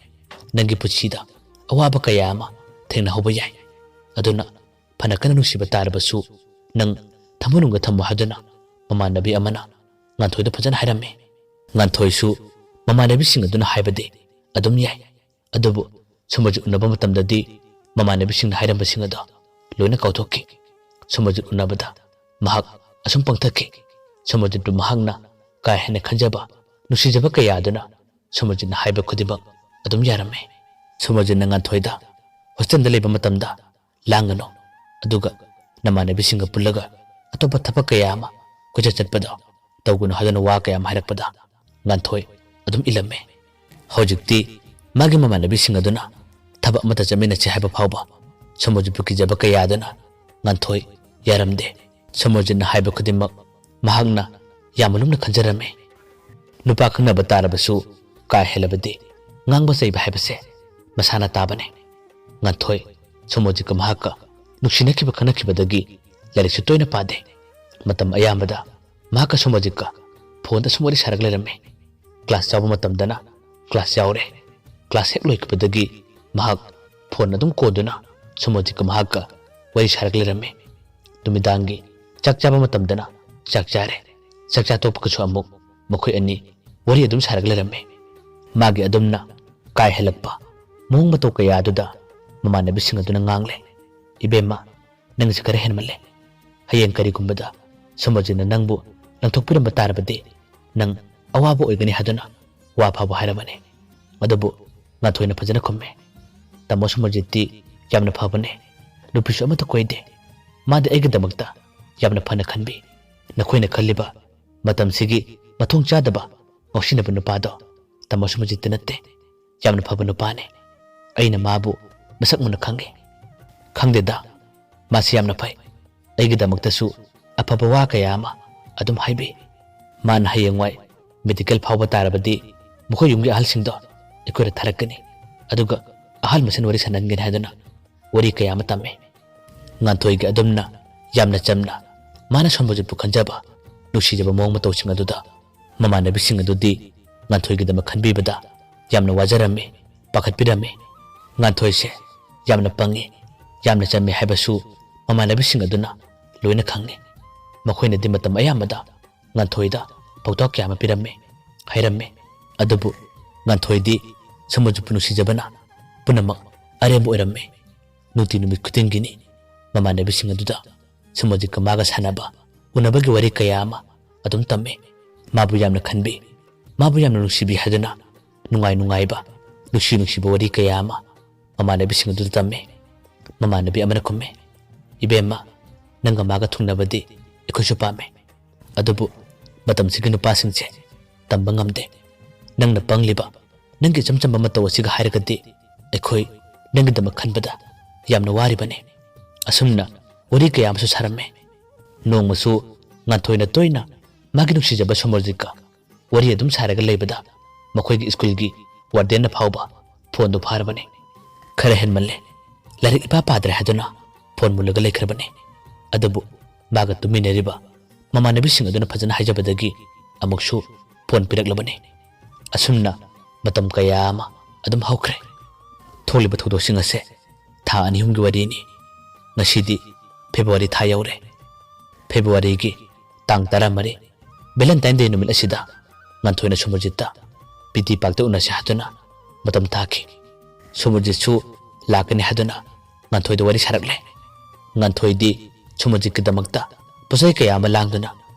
ꯅꯪꯒꯤ ꯄꯨꯟꯁꯤꯗ ꯑꯋꯥꯕ ꯀꯌꯥ ꯑꯃ ꯊꯦꯡꯅꯍꯧꯕ ꯌꯥꯏ꯫ ꯑꯗꯨꯅ ꯐꯅ ꯀꯟꯅ ꯅꯨꯡꯁꯤꯕ ꯇꯥꯔꯕꯁꯨ ꯅꯪ ꯊꯃꯣꯏꯅꯨꯡꯗ ꯊꯝꯃꯨ" ꯍꯥꯏꯗꯨꯅ ꯃꯃꯥꯟꯅꯕꯤ ꯑꯃꯅ ꯉꯥꯟꯊꯣꯏꯗ ꯐꯖꯅ ꯍꯥꯏꯔꯝꯃꯤ꯫ ꯉꯥꯟꯊꯣꯏꯁꯨ ꯃꯃꯥꯟꯅꯕꯤꯁꯤꯡ ꯑꯗꯨꯅ ꯍꯥꯏꯕꯗꯤ ꯑꯗꯨꯝ ꯌꯥꯏ꯫ ꯑꯗꯨꯕꯨ ꯁꯣꯃꯣꯔꯖꯤꯠ ꯎꯅꯕ ꯃꯇꯝꯗꯗꯤ ꯃꯃꯥꯟꯅꯕꯤꯁꯤꯡꯅ ꯍꯥꯏꯔꯝꯕꯁꯤꯡ ꯑꯗꯣ ꯂꯣꯏꯅ ꯀꯥꯎꯊꯣꯛꯈꯤ꯫ ꯁꯣꯃꯣꯔꯖꯤꯠ ꯎꯅꯕꯗ ꯃꯍꯥꯛ ꯑꯁꯨꯝ ꯄꯪꯊꯛꯈꯤ꯫ ꯁꯣꯃꯣꯔꯖꯤꯠꯄꯨ ꯃꯍꯥꯛꯅ ꯀꯥ ꯍꯦꯟꯅ ꯈꯟꯖꯕ, ꯅꯨꯡꯁꯤꯖꯕ ꯀꯌꯥ ꯑꯗꯨꯅ ꯁꯣꯃꯣꯔꯖꯤꯠꯅ ꯍꯥꯏꯕ ꯈꯨꯗꯤꯡꯃꯛ ꯑꯗꯨꯝ ꯌꯥꯔꯝꯃꯤ꯫ ꯁꯣꯃꯣꯔꯖꯤꯠꯅ ꯉꯥꯟꯊꯣꯏꯗ "ꯍꯣꯁꯇꯦꯜꯗ ꯂꯩꯕ ꯃꯇꯝꯗ ꯂꯥꯡꯒꯅꯨ, ꯑꯗꯨꯒ ꯅꯃꯥꯟꯅꯕꯤꯁꯤꯡꯒ ꯄꯨꯜꯂꯒ ꯑꯇꯣꯞꯄ ꯊꯕꯛ ꯀꯌꯥ ꯑꯃ ꯀꯣꯏꯆꯠ ꯆꯠꯄꯗꯣ ꯇꯧꯒꯅꯨ" ꯍꯥꯏꯗꯨꯅ ꯋꯥ ꯀꯌꯥ ꯑꯃ ꯍꯥꯏꯔꯛꯄꯗ ꯉꯥꯟꯊꯣꯏ ꯑꯗꯨꯝ ꯏꯜꯂꯝꯃꯤ꯫ ꯍꯧꯖꯤꯛꯇꯤ ꯃꯥꯒꯤ ꯃꯃꯥꯟꯅꯕꯤꯁꯤꯡ ꯑꯗꯨꯅ ꯊꯕꯛ ꯑꯃꯠꯇ ꯆꯠꯃꯤꯟꯅꯁꯤ ꯍꯥꯏꯕ ꯐꯥꯎꯕ ꯁꯣꯃꯣꯔꯖꯤꯠꯄꯨ ꯀꯤꯖꯕ ꯀꯌꯥ ꯑꯗꯨꯅ ꯉꯥꯟꯊꯣꯏ ꯌꯥꯔꯝꯗꯦ꯫ ꯁꯣꯃꯣꯔꯖꯤꯠꯅ ꯍꯥꯏꯕ ꯈꯨꯗꯤꯡꯃꯛ ꯃꯍꯥꯛꯅ ꯌꯥꯝꯅ ꯂꯨꯝꯅ ꯈꯟꯖꯔꯝꯃꯤ꯫ ꯅꯨꯄꯥ ꯈꯪꯅꯕ ꯇꯥꯔꯕꯁꯨ ꯀꯥ ꯍꯦꯜꯂꯕꯗꯤ ꯉꯥꯡꯕ ꯆꯩꯕ ꯍꯥꯏꯕꯁꯦ ꯃꯁꯥꯅ ꯇꯥꯕꯅꯤ꯫ ꯉꯥꯟꯊꯣꯏ ꯁꯣꯃꯣꯔꯖꯤꯠꯀ ꯃꯍꯥꯛꯀ ꯅꯨꯡꯁꯤꯅꯈꯤꯕ ꯈꯪꯅꯈꯤꯕꯗꯒꯤ ꯂꯥꯏꯔꯤꯛꯁꯨ ꯇꯣꯏꯅ ꯄꯥꯗꯦ꯫ ꯃꯇꯝ ꯑꯌꯥꯝꯕꯗ ꯃꯍꯥꯛꯀ ꯁꯣꯃꯣꯔꯖꯤꯠꯀ ꯐꯣꯟꯗ ꯁꯨꯝ ꯋꯥꯔꯤ ꯁꯥꯔꯒ ꯂꯩꯔꯝꯃꯤ꯫ ꯀ꯭ꯂꯥꯁ ꯌꯥꯎꯕ ꯃꯇꯝꯗꯅ ꯀ꯭ꯂꯥꯁ ꯌꯥꯎꯔꯦ꯫ ꯀ꯭ꯂꯥꯁ ꯍꯦꯛ ꯂꯣꯏꯈꯤꯕꯗꯒꯤ ꯃꯍꯥꯛ ꯐꯣꯟ ꯑꯗꯨꯝ ꯀꯣꯟꯗꯨꯅ ꯁꯣꯃꯣꯔꯖꯤꯠꯀ ꯃꯍꯥꯛꯀ ꯋꯥꯔꯤ ꯁꯥꯔꯒ ꯂꯩꯔꯝꯃꯤ꯫ ꯅꯨꯃꯤꯗꯥꯡꯒꯤ ꯆꯥꯛ ꯆꯥꯕ ꯃꯇꯝꯗꯅ ꯆꯥꯛ ꯆꯥꯔꯦ꯫ ꯆꯥꯛ ꯆꯥ ꯇꯣꯛꯄꯒꯁꯨ ꯑꯃꯨꯛ ꯃꯈꯣꯏ ꯑꯅꯤ ꯋꯥꯔꯤ ꯑꯗꯨꯝ ꯁꯥꯔꯒ ꯂꯩꯔꯝꯃꯤ꯫ ꯃꯥꯒꯤ ꯑꯗꯨꯝꯅ ꯀꯥ ꯍꯦꯜꯂꯛꯄ ꯃꯑꯣꯡ ꯃꯇꯧ ꯀꯌꯥ ꯑꯗꯨꯗ ꯃꯃꯥꯟꯅꯕꯤꯁꯤꯡ ꯑꯗꯨꯅ ꯉꯥꯡꯂꯦ, "ꯏꯕꯦꯝꯃ, ꯅꯪꯁꯦ ꯈꯔ ꯍꯦꯟꯃꯜꯂꯦ꯫ ꯍꯌꯦꯡ ꯀꯔꯤꯒꯨꯝꯕꯗ ꯁꯣꯃꯣꯔꯖꯤꯠꯅ ꯅꯪꯕꯨ ꯂꯪꯊꯣꯛꯄꯤꯔꯝꯕ ꯇꯥꯔꯕꯗꯤ ꯅꯪ ꯑꯋꯥꯕ ꯑꯣꯏꯒꯅꯤ" ꯍꯥꯏꯗꯨꯅ ꯋꯥ ꯐꯥꯎꯕ ꯍꯥꯏꯔꯝꯃꯅꯤ꯫ ꯑꯗꯨꯕꯨ ꯉꯥꯟꯊꯣꯏꯅ ꯐꯖꯅ ꯈꯨꯝꯃꯦ, "ꯇꯥꯃꯣ ꯁꯣꯃꯣꯔꯖꯤꯠꯇꯤ ꯌꯥꯝꯅ ꯐꯕꯅꯦ, ꯅꯨꯄꯤꯁꯨ ꯑꯃꯠꯇ ꯀꯣꯏꯗꯦ꯫ ꯃꯥꯗꯤ ꯑꯩꯒꯤꯗꯃꯛꯇ ꯌꯥꯝꯅ ꯐꯅ ꯈꯟꯕꯤ꯫ ꯅꯈꯣꯏꯅ ꯈꯜꯂꯤꯕ ꯃꯇꯝꯁꯤꯒꯤ ꯃꯊꯣꯡ ꯆꯥꯗꯕ ꯉꯥꯎꯁꯤꯟꯅꯕ ꯅꯨꯄꯥꯗꯣ ꯇꯥꯃꯣ ꯁꯣꯃꯣꯔꯖꯤꯠꯇꯤ ꯅꯠꯇꯦ꯫ ꯌꯥꯝꯅ ꯐꯕ ꯅꯨꯄꯥꯅꯦ꯫ ꯑꯩꯅ ꯃꯥꯕꯨ ꯃꯁꯛ ꯃꯨꯟꯅ ꯈꯪꯉꯤ꯫" "ꯈꯪꯗꯦꯗ, ꯃꯥꯁꯤ ꯌꯥꯝꯅ ꯐꯩ꯫ ꯑꯩꯒꯤꯗꯃꯛꯇꯁꯨ ꯑꯐꯕ ꯋꯥ ꯀꯌꯥ ꯑꯃ ꯑꯗꯨꯝ ꯍꯥꯏꯕꯤ꯫ ꯃꯥꯅ ꯍꯌꯦꯡꯋꯥꯏ ꯃꯦꯗꯤꯀꯦꯜ ꯐꯥꯎꯕ ꯇꯥꯔꯕꯗꯤ ꯃꯈꯣꯏ ꯌꯨꯝꯒꯤ ꯑꯍꯜꯁꯤꯡꯗꯣ ꯑꯩꯈꯣꯏꯗ ꯊꯥꯔꯛꯀꯅꯤ, ꯑꯗꯨꯒ ꯑꯍꯜ ꯃꯁꯦꯟ ꯋꯥꯔꯤ ꯁꯥꯟꯅꯍꯟꯒꯅꯤ" ꯍꯥꯏꯗꯨꯅ ꯋꯥꯔꯤ ꯀꯌꯥ ꯑꯃ ꯇꯝꯃꯤ꯫ ꯉꯥꯟꯊꯣꯏꯒꯤ ꯑꯗꯨꯝꯅ ꯌꯥꯝꯅ ꯆꯝꯅ ꯃꯥꯅ ꯁꯣꯃꯣꯔꯖꯤꯠꯄꯨ ꯈꯟꯖꯕ, ꯅꯨꯡꯁꯤꯖꯕ ꯃꯑꯣꯡ ꯃꯇꯧꯁꯤꯡ ꯑꯗꯨꯗ ꯃꯃꯥꯟꯅꯕꯤꯁꯤꯡ ꯑꯗꯨꯗꯤ ꯉꯥꯟꯊꯣꯏꯒꯤꯗꯃꯛ ꯈꯟꯕꯤꯕꯗ ꯌꯥꯝꯅ ꯋꯥꯖꯔꯝꯃꯤ, ꯄꯥꯈꯠꯄꯤꯔꯝꯃꯤ꯫ ꯉꯥꯟꯊꯣꯏꯁꯦ ꯌꯥꯝꯅ ꯄꯪꯉꯤ, ꯌꯥꯝꯅ ꯆꯝꯃꯤ ꯍꯥꯏꯕꯁꯨ ꯃꯃꯥꯟꯅꯕꯤꯁꯤꯡ ꯑꯗꯨꯅ ꯂꯣꯏꯅ ꯈꯪꯉꯤ꯫ ꯃꯈꯣꯏꯅꯗꯤ ꯃꯇꯝ ꯑꯌꯥꯝꯕꯗ ꯉꯥꯟꯊꯣꯏꯗ ꯄꯥꯎꯇꯥꯛ ꯀꯌꯥ ꯑꯃ ꯄꯤꯔꯝꯃꯤ, ꯍꯥꯏꯔꯝꯃꯤ꯫ ꯑꯗꯨꯕꯨ ꯉꯥꯟꯊꯣꯏꯗꯤ ꯁꯣꯃꯣꯔꯖꯤꯠꯄꯨ ꯅꯨꯡꯁꯤꯖꯕꯅ ꯄꯨꯝꯅꯃꯛ ꯑꯔꯦꯝꯕ ꯑꯣꯏꯔꯝꯃꯤ꯫ ꯅꯨꯡꯇꯤ ꯅꯨꯃꯤꯠ ꯈꯨꯗꯤꯡꯒꯤꯅꯤ ꯃꯃꯥꯟꯅꯕꯤꯁꯤꯡ ꯑꯗꯨꯗ ꯁꯣꯃꯣꯔꯖꯤꯠꯀ ꯃꯥꯒ ꯁꯥꯟꯅꯕ, ꯎꯅꯕꯒꯤ ꯋꯥꯔꯤ ꯀꯌꯥ ꯑꯃ ꯑꯗꯨꯝ ꯇꯝꯃꯤ꯫ ꯃꯥꯕꯨ ꯌꯥꯝꯅ ꯈꯟꯕꯤ, ꯃꯥꯕꯨ ꯌꯥꯝꯅ ꯅꯨꯡꯁꯤꯕꯤ ꯍꯥꯏꯗꯨꯅ ꯅꯨꯡꯉꯥꯏ ꯅꯨꯡꯉꯥꯏꯕ, ꯅꯨꯡꯁꯤ ꯅꯨꯡꯁꯤꯕ ꯋꯥꯔꯤ ꯀꯌꯥ ꯑꯃ ꯃꯃꯥꯟꯅꯕꯤꯁꯤꯡ ꯑꯗꯨꯗ ꯇꯝꯃꯤ꯫ ꯃꯃꯥꯟꯅꯕꯤ ꯑꯃꯅ ꯈꯨꯝꯃꯤ, "ꯏꯕꯦꯝꯃ, ꯅꯪꯒ ꯃꯥꯒ ꯊꯨꯡꯅꯕꯗꯤ ꯑꯩꯈꯣꯏꯁꯨ ꯄꯥꯝꯃꯤ꯫ ꯑꯗꯨꯕꯨ ꯃꯇꯝꯁꯤꯒꯤ ꯅꯨꯄꯥꯁꯤꯡꯁꯦ ꯇꯝꯕ ꯉꯝꯗꯦ꯫ ꯅꯪꯅ ꯄꯪꯂꯤꯕ, ꯅꯪꯒꯤ ꯏꯆꯝ ꯆꯝꯕ ꯃꯇꯧ ꯑꯁꯤꯒ ꯍꯥꯏꯔꯒꯗꯤ ꯑꯩꯈꯣꯏ ꯅꯪꯒꯤꯗꯃꯛ ꯈꯟꯕꯗ ꯌꯥꯝꯅ ꯋꯥꯔꯤꯕꯅꯤ꯫" ꯑꯁꯨꯝꯅ ꯋꯥꯔꯤ ꯀꯌꯥ ꯑꯃꯁꯨ ꯁꯥꯔꯝꯃꯤ꯫ ꯅꯣꯡꯃꯁꯨ ꯉꯥꯟꯊꯣꯏꯅ ꯇꯣꯏꯅ ꯃꯥꯒꯤ ꯅꯨꯡꯁꯤꯖꯕ ꯁꯣꯃꯣꯔꯖꯤꯠꯀ ꯋꯥꯔꯤ ꯑꯗꯨꯝ ꯁꯥꯔꯒ ꯂꯩꯕꯗ ꯃꯈꯣꯏꯒꯤ ꯁ꯭ꯀꯨꯜꯒꯤ ꯋꯥꯔꯗꯦꯟꯅ ꯐꯥꯎꯕ ꯐꯣꯟꯗꯨ ꯐꯥꯔꯕꯅꯤ꯫ "ꯈꯔ ꯍꯦꯟꯃꯜꯂꯦ, ꯂꯥꯏꯔꯤꯛ ꯏꯄꯥ ꯄꯥꯗ꯭ꯔꯦ" ꯍꯥꯏꯗꯨꯅ ꯐꯣꯟ ꯃꯨꯜꯂꯒ ꯂꯩꯈ꯭ꯔꯕꯅꯤ꯫ ꯑꯗꯨꯕꯨ ꯃꯥꯒ ꯇꯨꯃꯤꯟꯅꯔꯤꯕ ꯃꯃꯥꯟꯅꯕꯤꯁꯤꯡ ꯑꯗꯨꯅ ꯐꯖꯅ ꯍꯥꯏꯖꯕꯗꯒꯤ ꯑꯃꯨꯛꯁꯨ ꯐꯣꯟ ꯄꯤꯔꯛꯂꯕꯅꯤ꯫ ꯑꯁꯨꯝꯅ ꯃꯇꯝ ꯀꯌꯥ ꯑꯃ ꯑꯗꯨꯝ ꯍꯧꯈ꯭ꯔꯦ꯫ ꯊꯣꯛꯂꯤꯕ ꯊꯧꯗꯣꯛꯁꯤꯡ ꯑꯁꯦ ꯊꯥ ꯑꯅꯤ ꯑꯍꯨꯝꯒꯤ ꯋꯥꯔꯤꯅꯤ꯫ ꯉꯁꯤꯗꯤ ꯐꯦꯕ꯭ꯔꯨꯋꯥꯔꯤ ꯊꯥ ꯌꯧꯔꯦ꯫ ꯐꯦꯕ꯭ꯔꯨꯋꯥꯔꯤꯒꯤ ꯇꯥꯡ ꯇꯔꯥꯃꯔꯤ, ꯚꯦꯂꯦꯟꯇꯥꯏꯟ ꯗꯦ ꯅꯨꯃꯤꯠ ꯑꯁꯤꯗ ꯉꯥꯟꯊꯣꯏꯅ ꯁꯣꯃꯣꯔꯖꯤꯠꯇ ꯕꯤ ꯇꯤ ꯄꯥꯔꯛꯇ ꯎꯅꯁꯤ ꯍꯥꯏꯗꯨꯅ ꯃꯇꯝ ꯊꯥꯈꯤ꯫ ꯁꯣꯃꯣꯔꯖꯤꯠꯁꯨ ꯂꯥꯛꯀꯅꯤ ꯍꯥꯏꯗꯨꯅ ꯉꯥꯟꯊꯣꯏꯗ ꯋꯥꯔꯤ ꯁꯥꯔꯛꯂꯦ꯫ ꯉꯥꯟꯊꯣꯏꯗꯤ ꯁꯣꯃꯣꯔꯖꯤꯠꯀꯤꯗꯃꯛꯇ ꯄꯣꯠꯆꯩ ꯀꯌꯥ ꯑꯃ ꯂꯥꯡꯗꯨꯅ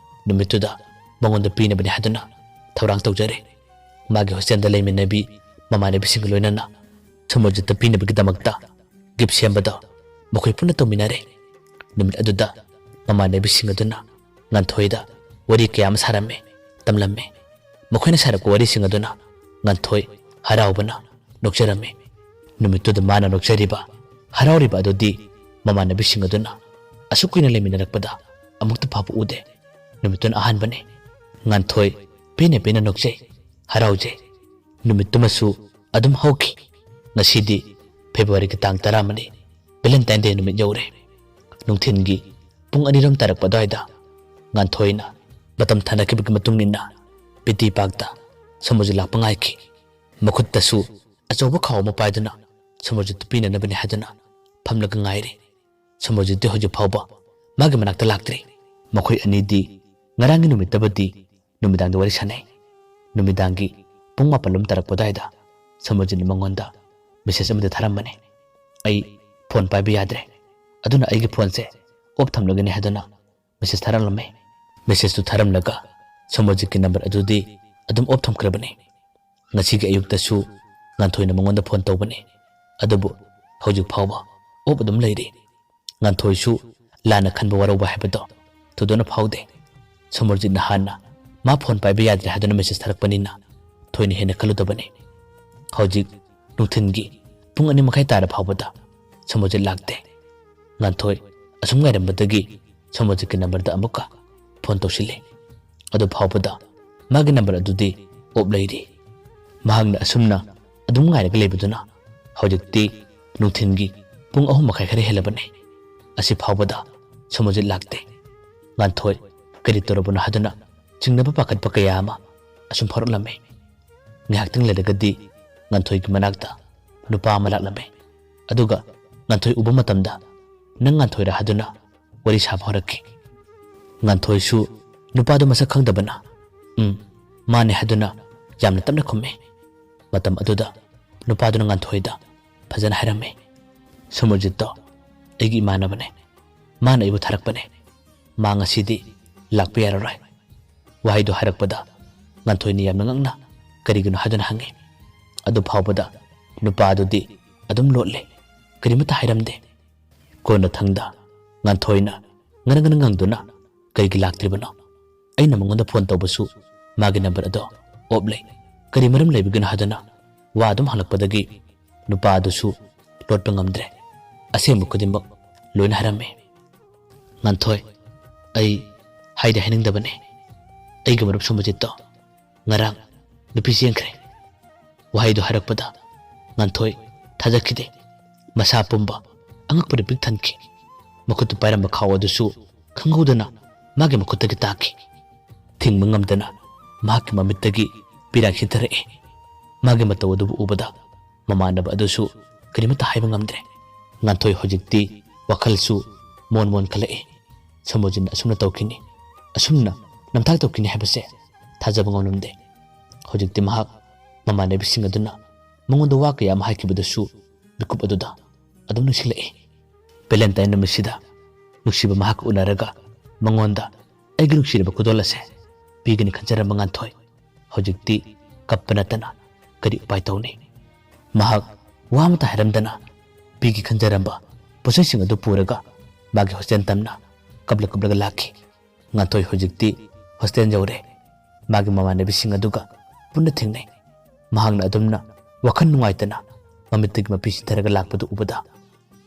ꯅꯨꯃꯤꯠꯇꯨꯗ ꯃꯉꯣꯟꯗ ꯄꯤꯅꯕꯅꯤ ꯍꯥꯏꯗꯨꯅ ꯊꯧꯔꯥꯡ ꯇꯧꯖꯔꯦ꯫ ꯃꯥꯒꯤ ꯍꯣꯁꯇꯦꯜꯗ ꯂꯩꯃꯤꯟꯅꯕꯤ ꯃꯃꯥꯟꯅꯕꯤꯁꯤꯡꯒ ꯂꯣꯏꯅꯅ ꯁꯣꯃꯣꯔꯖꯤꯠꯇ ꯄꯤꯅꯕꯒꯤꯗꯃꯛꯇ ꯒꯤꯐ ꯁꯦꯝꯕꯗꯣ ꯃꯈꯣꯏ ꯄꯨꯟꯅ ꯇꯧꯃꯤꯟꯅꯔꯦ꯫ ꯅꯨꯃꯤꯠ ꯑꯗꯨꯗ ꯃꯃꯥꯟꯅꯕꯤꯁꯤꯡ ꯑꯗꯨꯅ ꯉꯥꯟꯊꯣꯏꯗ ꯋꯥꯔꯤ ꯀꯌꯥ ꯑꯃ ꯁꯥꯔꯝꯃꯤ, ꯇꯝꯂꯝꯃꯤ꯫ ꯃꯈꯣꯏꯅ ꯁꯥꯔꯛꯄ ꯋꯥꯔꯤꯁꯤꯡ ꯑꯗꯨꯅ ꯉꯥꯟꯊꯣꯏ ꯍꯔꯥꯎꯕꯅ ꯅꯣꯛꯆꯔꯝꯃꯤ꯫ ꯅꯨꯃꯤꯠꯇꯨꯗ ꯃꯥꯅ ꯅꯣꯛꯆꯔꯤꯕ, ꯍꯔꯥꯎꯔꯤꯕ ꯑꯗꯨꯗꯤ ꯃꯃꯥꯟꯅꯕꯤꯁꯤꯡ ꯑꯗꯨꯅ ꯑꯁꯨꯛ ꯀꯨꯏꯅ ꯂꯩꯃꯤꯟꯅꯔꯛꯄꯗ ꯑꯃꯨꯛꯇ ꯐꯥꯎꯕ ꯎꯗꯦ꯫ ꯅꯨꯃꯤꯠꯇꯨꯅ ꯑꯍꯥꯟꯕꯅꯤ꯫ ꯉꯥꯟꯊꯣꯏ ꯄꯦꯟꯅ ꯄꯦꯟꯅ ꯅꯣꯛꯆꯩ, ꯍꯔꯥꯎꯖꯩ꯫ ꯅꯨꯃꯤꯠꯇꯨꯃꯁꯨ ꯑꯗꯨꯝ ꯍꯧꯈꯤ꯫ ꯉꯁꯤꯗꯤ ꯐꯦꯕ꯭ꯔꯨꯋꯥꯔꯤꯒꯤ ꯇꯥꯡ ꯇꯔꯥꯃꯔꯤ, ꯚꯦꯂꯦꯟꯇꯥꯏꯟ ꯗꯦ ꯅꯨꯃꯤꯠ ꯌꯧꯔꯦ꯫ ꯅꯨꯡꯊꯤꯜꯒꯤ ꯄꯨꯡ ꯑꯅꯤꯔꯣꯝ ꯇꯥꯔꯛꯄ ꯑꯗꯨꯋꯥꯏꯗ ꯉꯥꯟꯊꯣꯏꯅ ꯃꯇꯝ ꯊꯥꯅꯈꯤꯕꯒꯤ ꯃꯇꯨꯡ ꯏꯟꯅ ꯕꯤ ꯇꯤ ꯄꯥꯔꯛꯇ ꯁꯣꯃꯣꯔꯖꯤꯠ ꯂꯥꯛꯄ ꯉꯥꯏꯈꯤ꯫ ꯃꯈꯨꯠꯇꯁꯨ ꯑꯆꯧꯕ ꯈꯥꯎ ꯑꯃ ꯄꯥꯏꯗꯨꯅ ꯁꯣꯃꯣꯔꯖꯤꯠꯇ ꯄꯤꯅꯅꯕꯅꯤ ꯍꯥꯏꯗꯨꯅ ꯐꯝꯂꯒ ꯉꯥꯏꯔꯤ꯫ ꯁꯣꯃꯣꯔꯖꯤꯠꯇꯤ ꯍꯧꯖꯤꯛ ꯐꯥꯎꯕ ꯃꯥꯒꯤ ꯃꯅꯥꯛꯇ ꯂꯥꯛꯇ꯭ꯔꯤ꯫ ꯃꯈꯣꯏ ꯑꯅꯤꯗꯤ ꯉꯔꯥꯡꯒꯤ ꯅꯨꯃꯤꯠꯇꯕꯨꯗꯤ ꯅꯨꯃꯤꯗꯥꯡꯗ ꯋꯥꯔꯤ ꯁꯥꯟꯅꯩ꯫ ꯅꯨꯃꯤꯗꯥꯡꯒꯤ ꯄꯨꯡ ꯃꯥꯄꯜ ꯂꯣꯝ ꯇꯥꯔꯛꯄ ꯑꯗꯨꯋꯥꯏꯗ ꯁꯣꯃꯣꯔꯖꯤꯠꯅ ꯃꯉꯣꯟꯗ ꯃꯦꯁꯦꯖ ꯑꯃꯗꯤ ꯊꯥꯔꯝꯕꯅꯤ꯫ "ꯑꯩ ꯐꯣꯟ ꯄꯥꯏꯕ ꯌꯥꯗ꯭ꯔꯦ, ꯑꯗꯨꯅ ꯑꯩꯒꯤ ꯐꯣꯟꯁꯦ ꯑꯣꯐ ꯊꯝꯂꯒꯅꯤ" ꯍꯥꯏꯗꯨꯅ ꯃꯦꯁꯦꯖ ꯊꯥꯔꯝꯂꯝꯃꯤ꯫ ꯃꯦꯁꯦꯖꯇꯨ ꯊꯥꯔꯝꯂꯒ ꯁꯣꯃꯣꯔꯖꯤꯠꯀꯤ ꯅꯝꯕꯔ ꯑꯗꯨꯗꯤ ꯑꯗꯨꯝ ꯑꯣꯐ ꯊꯝꯈ꯭ꯔꯕꯅꯤ꯫ ꯉꯁꯤꯒꯤ ꯑꯌꯨꯛꯇꯁꯨ ꯉꯥꯟꯊꯣꯏꯅ ꯃꯉꯣꯟꯗ ꯐꯣꯟ ꯇꯧꯕꯅꯤ, ꯑꯗꯨꯕꯨ ꯍꯧꯖꯤꯛ ꯐꯥꯎꯕ ꯑꯣꯐ ꯑꯗꯨꯝ ꯂꯩꯔꯤ꯫ ꯉꯥꯟꯊꯣꯏꯁꯨ ꯂꯥꯟꯅ ꯈꯟꯕ ꯋꯥꯔꯧꯕ ꯍꯥꯏꯕꯗꯣ ꯊꯣꯏꯗꯣꯛꯅ ꯐꯥꯎꯗꯦ꯫ ꯁꯣꯃꯣꯔꯖꯤꯠꯅ ꯍꯥꯟꯅ ꯃꯥ ꯐꯣꯟ ꯄꯥꯏꯕ ꯌꯥꯗ꯭ꯔꯦ ꯍꯥꯏꯗꯨꯅ ꯃꯦꯁꯦꯖ ꯊꯥꯔꯛꯄꯅꯤꯅ ꯊꯣꯏꯅ ꯍꯦꯟꯅ ꯈꯜꯂꯨꯗꯕꯅꯤ꯫ ꯍꯧꯖꯤꯛ ꯅꯨꯡꯊꯤꯜꯒꯤ ꯄꯨꯡ ꯑꯅꯤ ꯃꯈꯥꯏ ꯇꯥꯔ ꯐꯥꯎꯕꯗ ꯁꯣꯃꯣꯔꯖꯤꯠ ꯂꯥꯛꯇꯦ꯫ ꯉꯥꯟꯊꯣꯏ ꯑꯁꯨꯝ ꯉꯥꯏꯔꯝꯕꯗꯒꯤ ꯁꯣꯃꯣꯔꯖꯤꯠꯀꯤ ꯅꯝꯕꯔꯗ ꯑꯃꯨꯛꯀ ꯐꯣꯟ ꯇꯧꯁꯤꯜꯂꯤ꯫ ꯑꯗꯨ ꯐꯥꯎꯕꯗ ꯃꯥꯒꯤ ꯅꯝꯕꯔ ꯑꯗꯨꯗꯤ ꯑꯣꯐ ꯂꯩꯔꯤ꯫ ꯃꯍꯥꯛꯅ ꯑꯁꯨꯝꯅ ꯑꯗꯨꯝ ꯉꯥꯏꯔꯒ ꯂꯩꯕꯗꯨꯅ ꯍꯧꯖꯤꯛꯇꯤ ꯅꯨꯡꯊꯤꯜꯒꯤ ꯄꯨꯡ ꯑꯍꯨꯝ ꯃꯈꯥꯏ ꯈꯔ ꯍꯦꯜꯂꯕꯅꯤ꯫ ꯑꯁꯤ ꯐꯥꯎꯕꯗ ꯁꯣꯃꯣꯔꯖꯤꯠ ꯂꯥꯛꯇꯦ꯫ ꯉꯥꯟꯊꯣꯏ ꯀꯔꯤ ꯇꯧꯔꯕꯅꯣ ꯍꯥꯏꯗꯨꯅ ꯆꯤꯡꯅꯕ ꯄꯥꯈꯠꯄ ꯀꯌꯥ ꯑꯃ ꯑꯁꯨꯝ ꯐꯥꯎꯔꯛꯂꯝꯃꯤ꯫ ꯉꯥꯏꯍꯥꯛꯇꯪ ꯂꯩꯔꯒꯗꯤ ꯉꯥꯟꯊꯣꯏꯒꯤ ꯃꯅꯥꯛꯇ ꯅꯨꯄꯥ ꯑꯃ ꯂꯥꯛꯂꯝꯃꯤ꯫ ꯑꯗꯨꯒ ꯉꯥꯟꯊꯣꯏ ꯎꯕ ꯃꯇꯝꯗ "ꯅꯪ ꯉꯥꯟꯊꯣꯏꯔꯥ?" ꯍꯥꯏꯗꯨꯅ ꯋꯥꯔꯤ ꯁꯥꯕ ꯍꯧꯔꯛꯈꯤ꯫ ꯉꯥꯟꯊꯣꯏꯁꯨ ꯅꯨꯄꯥꯗꯨ ꯃꯁꯛ ꯈꯪꯗꯕꯅ "ꯎꯝ, ꯃꯥꯅꯦ" ꯍꯥꯏꯗꯨꯅ ꯌꯥꯝꯅ ꯇꯞꯅ ꯈꯨꯝꯃꯤ꯫ ꯃꯇꯝ ꯑꯗꯨꯗ ꯅꯨꯄꯥꯗꯨꯅ ꯉꯥꯟꯊꯣꯏꯗ ꯐꯖꯅ ꯍꯥꯏꯔꯝꯃꯤ, "ꯁꯣꯃꯣꯔꯖꯤꯠꯇꯣ ꯑꯩꯒꯤ ꯏꯃꯥꯟꯅꯕꯅꯦ, ꯃꯥꯅ ꯑꯩꯕꯨ ꯊꯥꯔꯛꯄꯅꯦ, ꯃꯥ ꯉꯁꯤꯗꯤ ꯂꯥꯛꯄ ꯌꯥꯔꯔꯣꯏ"꯫ ꯋꯥꯍꯩꯗꯨ ꯍꯥꯏꯔꯛꯄꯗ ꯉꯥꯟꯊꯣꯏꯅ ꯌꯥꯝꯅ ꯉꯛꯅ "ꯀꯔꯤꯒꯤꯅꯣ?" ꯍꯥꯏꯗꯨꯅ ꯍꯪꯉꯤ꯫ ꯑꯗꯨ ꯐꯥꯎꯕꯗ ꯅꯨꯄꯥꯗꯨꯗꯤ ꯑꯗꯨꯝ ꯂꯣꯠꯂꯦ, ꯀꯔꯤꯃꯠꯇ ꯍꯥꯏꯔꯝꯗꯦ꯫ ꯀꯣꯟꯅꯊꯪꯗ ꯉꯥꯟꯊꯣꯏꯅ ꯉꯔꯪ ꯉꯔꯪ ꯉꯪꯗꯨꯅ "ꯀꯔꯤꯒꯤ ꯂꯥꯛꯇ꯭ꯔꯤꯕꯅꯣ? ꯑꯩꯅ ꯃꯉꯣꯟꯗ ꯐꯣꯟ ꯇꯧꯕꯁꯨ ꯃꯥꯒꯤ ꯅꯝꯕꯔ ꯑꯗꯣ ꯑꯣꯐ ꯂꯩ꯫ ꯀꯔꯤ ꯃꯔꯝ ꯂꯩꯕꯒꯤꯅꯣ?" ꯍꯥꯏꯗꯨꯅ ꯋꯥ ꯑꯗꯨꯝ ꯍꯪꯂꯛꯄꯗꯒꯤ ꯅꯨꯄꯥ ꯑꯗꯨꯁꯨ ꯂꯣꯠꯄ ꯉꯝꯗ꯭ꯔꯦ꯫ ꯑꯁꯦꯡꯕ ꯈꯨꯗꯤꯡꯃꯛ ꯂꯣꯏꯅ ꯍꯥꯏꯔꯝꯃꯤ꯫ "ꯉꯥꯟꯊꯣꯏ, ꯑꯩ ꯍꯥꯏꯗꯤ ꯍꯥꯏꯅꯤꯡꯗꯕꯅꯦ꯫ ꯑꯩꯒꯤ ꯃꯔꯨꯞ ꯁꯣꯃꯣꯔꯖꯤꯠꯇꯣ ꯉꯔꯥꯡ ꯅꯨꯄꯤ ꯆꯦꯟꯈ꯭ꯔꯦ"꯫ ꯋꯥꯍꯩꯗꯨ ꯍꯥꯏꯔꯛꯄꯗ ꯉꯥꯟꯊꯣꯏ ꯊꯥꯖꯈꯤꯗꯦ꯫ ꯃꯁꯥ ꯄꯨꯝꯕ ꯑꯉꯛꯄꯅ ꯄꯤꯛ ꯊꯟꯈꯤ꯫ ꯃꯈꯨꯠꯇ ꯄꯥꯏꯔꯝꯕ ꯈꯥꯎ ꯑꯗꯨꯁꯨ ꯈꯪꯍꯧꯗꯅ ꯃꯥꯒꯤ ꯃꯈꯨꯠꯇꯒꯤ ꯇꯥꯈꯤ꯫ ꯊꯤꯡꯕ ꯉꯝꯗꯅ ꯃꯍꯥꯛꯀꯤ ꯃꯃꯤꯠꯇꯒꯤ ꯄꯤꯔꯥꯡ ꯆꯤꯟꯊꯔꯛꯏ꯫ ꯃꯥꯒꯤ ꯃꯇꯧ ꯑꯗꯨꯕꯨ ꯎꯕꯗ ꯃꯃꯥꯟꯅꯕ ꯑꯗꯨꯁꯨ ꯀꯔꯤꯃꯠꯇ ꯍꯥꯏꯕ ꯉꯝꯗ꯭ꯔꯦ꯫ ꯉꯥꯟꯊꯣꯏ ꯍꯧꯖꯤꯛꯇꯤ ꯋꯥꯈꯜꯁꯨ ꯃꯣꯟ ꯃꯣꯟ ꯈꯜꯂꯛꯏ꯫ ꯁꯣꯃꯣꯔꯖꯤꯠꯅ ꯑꯁꯨꯝꯅ ꯇꯧꯈꯤꯅꯤ, ꯑꯁꯨꯝꯅ ꯅꯝꯊꯥꯛ ꯇꯧꯈꯤꯅꯤ ꯍꯥꯏꯕꯁꯦ ꯊꯥꯖꯕ ꯉꯝꯂꯝꯗꯦ꯫ ꯍꯧꯖꯤꯛꯇꯤ ꯃꯍꯥꯛ ꯃꯃꯥꯟꯅꯕꯤꯁꯤꯡ ꯑꯗꯨꯅ ꯃꯉꯣꯟꯗ ꯋꯥ ꯀꯌꯥ ꯑꯃ ꯍꯥꯏꯈꯤꯕꯗꯨꯁꯨ ꯃꯤꯀꯨꯞ ꯑꯗꯨꯗ ꯑꯗꯨꯝ ꯅꯤꯡꯁꯤꯡꯂꯛꯏ꯫ ꯚꯦꯂꯦꯟꯇꯥꯏꯟ ꯅꯨꯃꯤꯠꯁꯤꯗ ꯅꯨꯡꯁꯤꯕ ꯃꯍꯥꯛꯀ ꯎꯅꯔꯒ ꯃꯉꯣꯟꯗ ꯑꯩꯒꯤ ꯅꯨꯡꯁꯤꯔꯕ ꯈꯨꯗꯣꯜ ꯑꯁꯦ ꯄꯤꯒꯅꯤ ꯈꯟꯖꯔꯝꯕ ꯉꯥꯟꯊꯣꯏ ꯍꯧꯖꯤꯛꯇꯤ ꯀꯞꯄ ꯅꯠꯇꯅ ꯀꯔꯤ ꯎꯄꯥꯏ ꯇꯧꯅꯤ? ꯃꯍꯥꯛ ꯋꯥ ꯑꯃꯇ ꯍꯥꯏꯔꯝꯗꯅ ꯄꯤꯒꯦ ꯈꯟꯖꯔꯝꯕ ꯄꯣꯠꯆꯩꯁꯤꯡ ꯑꯗꯨ ꯄꯨꯔꯒ ꯃꯥꯒꯤ ꯍꯣꯁꯇꯦꯜ ꯇꯝꯅ ꯀꯞꯂ ꯀꯞꯂꯒ ꯂꯥꯛꯈꯤ꯫ ꯉꯥꯟꯊꯣꯏ ꯍꯧꯖꯤꯛꯇꯤ ꯍꯣꯁꯇꯦꯜ ꯌꯧꯔꯦ꯫ ꯃꯥꯒꯤ ꯃꯃꯥꯟꯅꯕꯤꯁꯤꯡ ꯑꯗꯨꯒ ꯄꯨꯟꯅ ꯊꯦꯡꯅꯩ꯫ ꯃꯍꯥꯛꯅ ꯑꯗꯨꯝꯅ ꯋꯥꯈꯜ ꯅꯨꯡꯉꯥꯏꯇꯅ ꯃꯃꯤꯠꯇꯒꯤ ꯃꯄꯤ ꯆꯤꯟꯊꯔꯒ ꯂꯥꯛꯄꯗꯨ ꯎꯕꯗ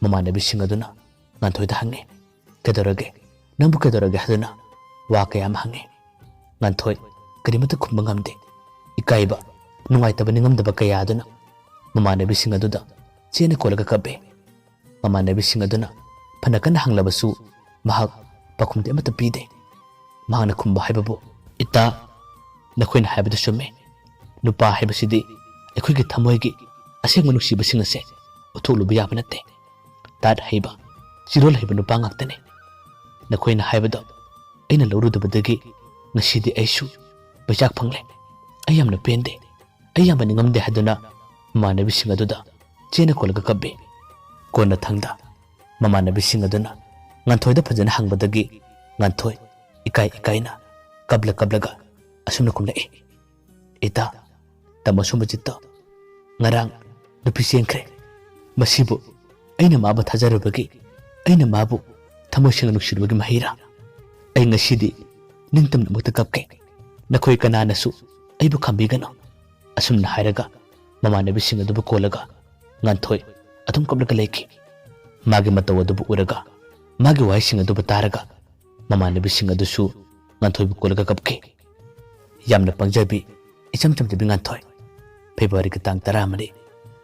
ꯃꯃꯥꯟꯅꯕꯤꯁꯤꯡ ꯑꯗꯨꯅ ꯉꯥꯟꯊꯣꯏꯗ ꯍꯪꯉꯤ, "ꯀꯩꯗꯧꯔꯒꯦ? ꯅꯪꯕꯨ ꯀꯩꯗꯧꯔꯒꯦ?" ꯍꯥꯏꯗꯨꯅ ꯋꯥ ꯀꯌꯥ ꯑꯃ ꯍꯪꯉꯤ꯫ ꯉꯥꯟꯊꯣꯏ ꯀꯔꯤꯃꯠꯇ ꯈꯨꯝꯕ ꯉꯝꯗꯦ꯫ ꯏꯀꯥꯏꯕ, ꯅꯨꯡꯉꯥꯏꯇꯕ, ꯅꯤꯡꯉꯝꯗꯕ ꯀꯌꯥ ꯑꯗꯨꯅ ꯃꯃꯥꯟꯅꯕꯤꯁꯤꯡ ꯑꯗꯨꯗ ꯆꯦꯟꯅ ꯀꯣꯜꯂꯒ ꯀꯞꯄꯦ꯫ ꯃꯃꯥꯟꯅꯕꯤꯁꯤꯡ ꯑꯗꯨꯅ ꯐꯅ ꯀꯟꯅ ꯍꯪꯂꯕꯁꯨ ꯃꯍꯥꯛ ꯄꯥꯎꯈꯨꯝꯗꯤ ꯑꯃꯠꯇ ꯄꯤꯗꯦ꯫ ꯃꯍꯥꯛꯅ ꯈꯨꯝꯕ ꯍꯥꯏꯕꯕꯨ, "ꯏꯇꯥ, ꯅꯈꯣꯏꯅ ꯍꯥꯏꯕꯗꯨ ꯆꯨꯝꯃꯦ꯫ ꯅꯨꯄꯥ ꯍꯥꯏꯕꯁꯤꯗꯤ ꯑꯩꯈꯣꯏꯒꯤ ꯊꯃꯣꯏꯒꯤ ꯑꯁꯦꯡꯕ ꯅꯨꯡꯁꯤꯕꯁꯤꯡ ꯑꯁꯦ ꯎꯠꯊꯣꯛꯂꯨꯕ ꯌꯥꯕ ꯅꯠꯇꯦ꯫ ꯇꯥꯠ ꯍꯩꯕ, ꯆꯤꯔꯣꯜ ꯍꯩꯕ ꯅꯨꯄꯥ ꯉꯥꯛꯇꯅꯤ꯫ ꯅꯈꯣꯏꯅ ꯍꯥꯏꯕꯗꯣ ꯑꯩꯅ ꯂꯧꯔꯨꯗꯕꯗꯒꯤ ꯉꯁꯤꯗꯤ ꯑꯩꯁꯨ ꯃꯩꯆꯥꯛ ꯐꯪꯂꯦ꯫ ꯑꯩ ꯌꯥꯝꯅ ꯄꯦꯟꯗꯦ꯫ ꯑꯩ ꯌꯥꯝꯅ ꯅꯤꯡꯉꯝꯗꯦ" ꯍꯥꯏꯗꯨꯅ ꯃꯃꯥꯟꯅꯕꯤꯁꯤꯡ ꯑꯗꯨꯗ ꯆꯦꯟꯅ ꯀꯣꯜꯂꯒ ꯀꯞꯄꯤ꯫ ꯀꯣꯟꯅꯊꯪꯗ ꯃꯃꯥꯟꯅꯕꯤꯁꯤꯡ ꯑꯗꯨꯅ ꯉꯥꯟꯊꯣꯏꯗ ꯐꯖꯅ ꯍꯪꯕꯗꯒꯤ ꯉꯥꯟꯊꯣꯏ ꯏꯀꯥꯏ ꯏꯀꯥꯏꯅ ꯀꯞꯂ ꯀꯞꯂꯒ ꯑꯁꯨꯝꯅ ꯈꯨꯝꯂꯛꯏ, "ꯏꯇꯥ, ꯇꯥꯃꯣ ꯁꯨꯝꯕꯖꯤꯠꯇꯣ ꯉꯔꯥꯡ ꯅꯨꯄꯤ ꯆꯦꯟꯈ꯭ꯔꯦ꯫ ꯃꯁꯤꯕꯨ ꯑꯩꯅ ꯃꯥꯕꯨ ꯊꯥꯖꯔꯨꯕꯒꯤ, ꯑꯩꯅ ꯃꯥꯕꯨ ꯊꯃꯣꯏ ꯁꯦꯡꯅ ꯅꯨꯡꯁꯤꯔꯨꯕꯒꯤ ꯃꯍꯩꯔꯥ? ꯑꯩ ꯉꯁꯤꯗꯤ ꯅꯤꯡꯇꯝꯅ ꯑꯃꯨꯛꯇ ꯀꯞꯀꯦ꯫ ꯅꯈꯣꯏ ꯀꯅꯥꯅꯁꯨ ꯑꯩꯕꯨ ꯈꯥꯝꯕꯤꯒꯅꯨ"꯫ ꯑꯁꯨꯝꯅ ꯍꯥꯏꯔꯒ ꯃꯃꯥꯟꯅꯕꯤꯁꯤꯡ ꯑꯗꯨꯕꯨ ꯀꯣꯜꯂꯒ ꯉꯥꯟꯊꯣꯏ ꯑꯗꯨꯝ ꯀꯞꯂꯒ ꯂꯩꯈꯤ꯫ ꯃꯥꯒꯤ ꯃꯇꯧ ꯑꯗꯨꯕꯨ ꯎꯔꯒ, ꯃꯥꯒꯤ ꯋꯥꯍꯩꯁꯤꯡ ꯑꯗꯨꯕꯨ ꯇꯥꯔꯒ ꯃꯃꯥꯟꯅꯕꯤꯁꯤꯡ ꯑꯗꯨꯁꯨ ꯉꯥꯟꯊꯣꯏꯕꯨ ꯀꯣꯜꯂꯒ ꯀꯞꯈꯤ꯫ ꯌꯥꯝꯅ ꯄꯪꯖꯕꯤ, ꯏꯆꯝ ꯆꯝꯖꯕꯤ ꯉꯥꯟꯊꯣꯏ꯫ ꯐꯦꯕ꯭ꯔꯨꯋꯥꯔꯤꯒꯤ ꯇꯥꯡ ꯇꯔꯥꯃꯔꯤ,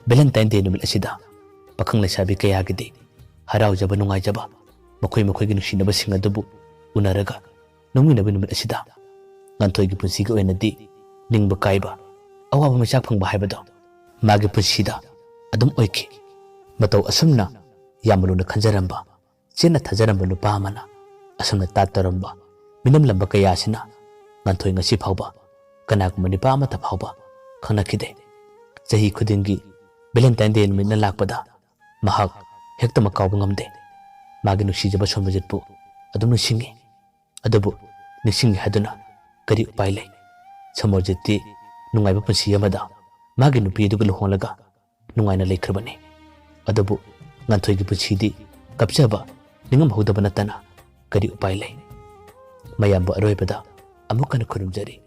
ꯚꯦꯂꯦꯟꯇꯥꯏꯟ ꯗꯦ ꯅꯨꯃꯤꯠ ꯑꯁꯤꯗ ꯄꯥꯈꯪ ꯂꯩꯁꯥꯕꯤ ꯀꯌꯥꯒꯤꯗꯤ ꯍꯔꯥꯎꯖꯕ, ꯅꯨꯡꯉꯥꯏꯖꯕ, ꯃꯈꯣꯏ ꯃꯈꯣꯏꯒꯤ ꯅꯨꯡꯁꯤꯅꯕꯁꯤꯡ ꯑꯗꯨꯕꯨ ꯎꯅꯔꯒ ꯅꯣꯛꯃꯤꯟꯅꯕ ꯅꯨꯃꯤꯠ ꯑꯁꯤꯗ ꯉꯥꯟꯊꯣꯏꯒꯤ ꯄꯨꯟꯁꯤꯒꯤ ꯑꯣꯏꯅꯗꯤ ꯅꯤꯡꯕ ꯀꯥꯏꯕ, ꯑꯋꯥꯕ ꯃꯩꯆꯥꯛ ꯐꯪꯕ ꯍꯥꯏꯕꯗꯣ ꯃꯥꯒꯤ ꯄꯨꯟꯁꯤꯗ ꯑꯗꯨꯝ ꯑꯣꯏꯈꯤ꯫ ꯃꯇꯧ ꯑꯁꯨꯝꯅ ꯌꯥꯝꯅ ꯂꯨꯅ ꯈꯟꯖꯔꯝꯕ, ꯆꯦꯠꯅ ꯊꯥꯖꯔꯝꯕ ꯅꯨꯄꯥ ꯑꯃꯅ ꯑꯁꯨꯝꯅ ꯇꯥꯠ ꯇꯧꯔꯝꯕ, ꯃꯤꯅꯝꯂꯝꯕ ꯀꯌꯥ ꯑꯁꯤꯅ ꯉꯥꯟꯊꯣꯏ ꯉꯁꯤ ꯐꯥꯎꯕ ꯀꯅꯥꯒꯨꯝꯕ ꯅꯨꯄꯥ ꯑꯃꯠꯇ ꯐꯥꯎꯕ ꯈꯪꯅꯈꯤꯗꯦ꯫ ꯆꯍꯤ ꯈꯨꯗꯤꯡꯒꯤ Valentine Day ꯅꯨꯃꯤꯠꯅ ꯂꯥꯛꯄꯗ ꯃꯍꯥꯛ ꯍꯦꯛꯇꯃꯛ ꯀꯥꯎꯕ ꯉꯝꯗꯦ꯫ ꯃꯥꯒꯤ ꯅꯨꯡꯁꯤꯖꯕ ꯁꯣꯃꯔꯖꯤꯠꯄꯨ ꯑꯗꯨꯝ ꯅꯤꯡꯁꯤꯡꯉꯤ꯫ ꯑꯗꯨꯕꯨ ꯅꯤꯡꯁꯤꯡꯉꯤ ꯍꯥꯏꯗꯨꯅ ꯀꯔꯤ ꯎꯄꯥꯏ ꯂꯩ? ꯁꯣꯃꯔꯖꯤꯠꯇꯤ ꯅꯨꯡꯉꯥꯏꯕ ꯄꯨꯟꯁꯤ ꯑꯃꯗ ꯃꯥꯒꯤ ꯅꯨꯄꯤ ꯑꯗꯨꯒ ꯂꯨꯍꯣꯡꯂꯒ ꯅꯨꯡꯉꯥꯏꯅ ꯂꯩꯈ꯭ꯔꯕꯅꯤ꯫ ꯑꯗꯨꯕꯨ ꯉꯥꯟꯊꯣꯏꯒꯤ ꯄꯨꯟꯁꯤꯗꯤ ꯀꯞꯆꯕ, ꯅꯤꯡꯉꯝꯍꯧꯗꯕ ꯅꯠꯇꯅ ꯀꯔꯤ ꯎꯄꯥꯏ ꯂꯩ? ꯃꯌꯥꯝꯕꯨ ꯑꯔꯣꯏꯕꯗ ꯑꯃꯨꯛ ꯍꯟꯅ ꯈꯨꯔꯨꯝꯖꯔꯤ꯫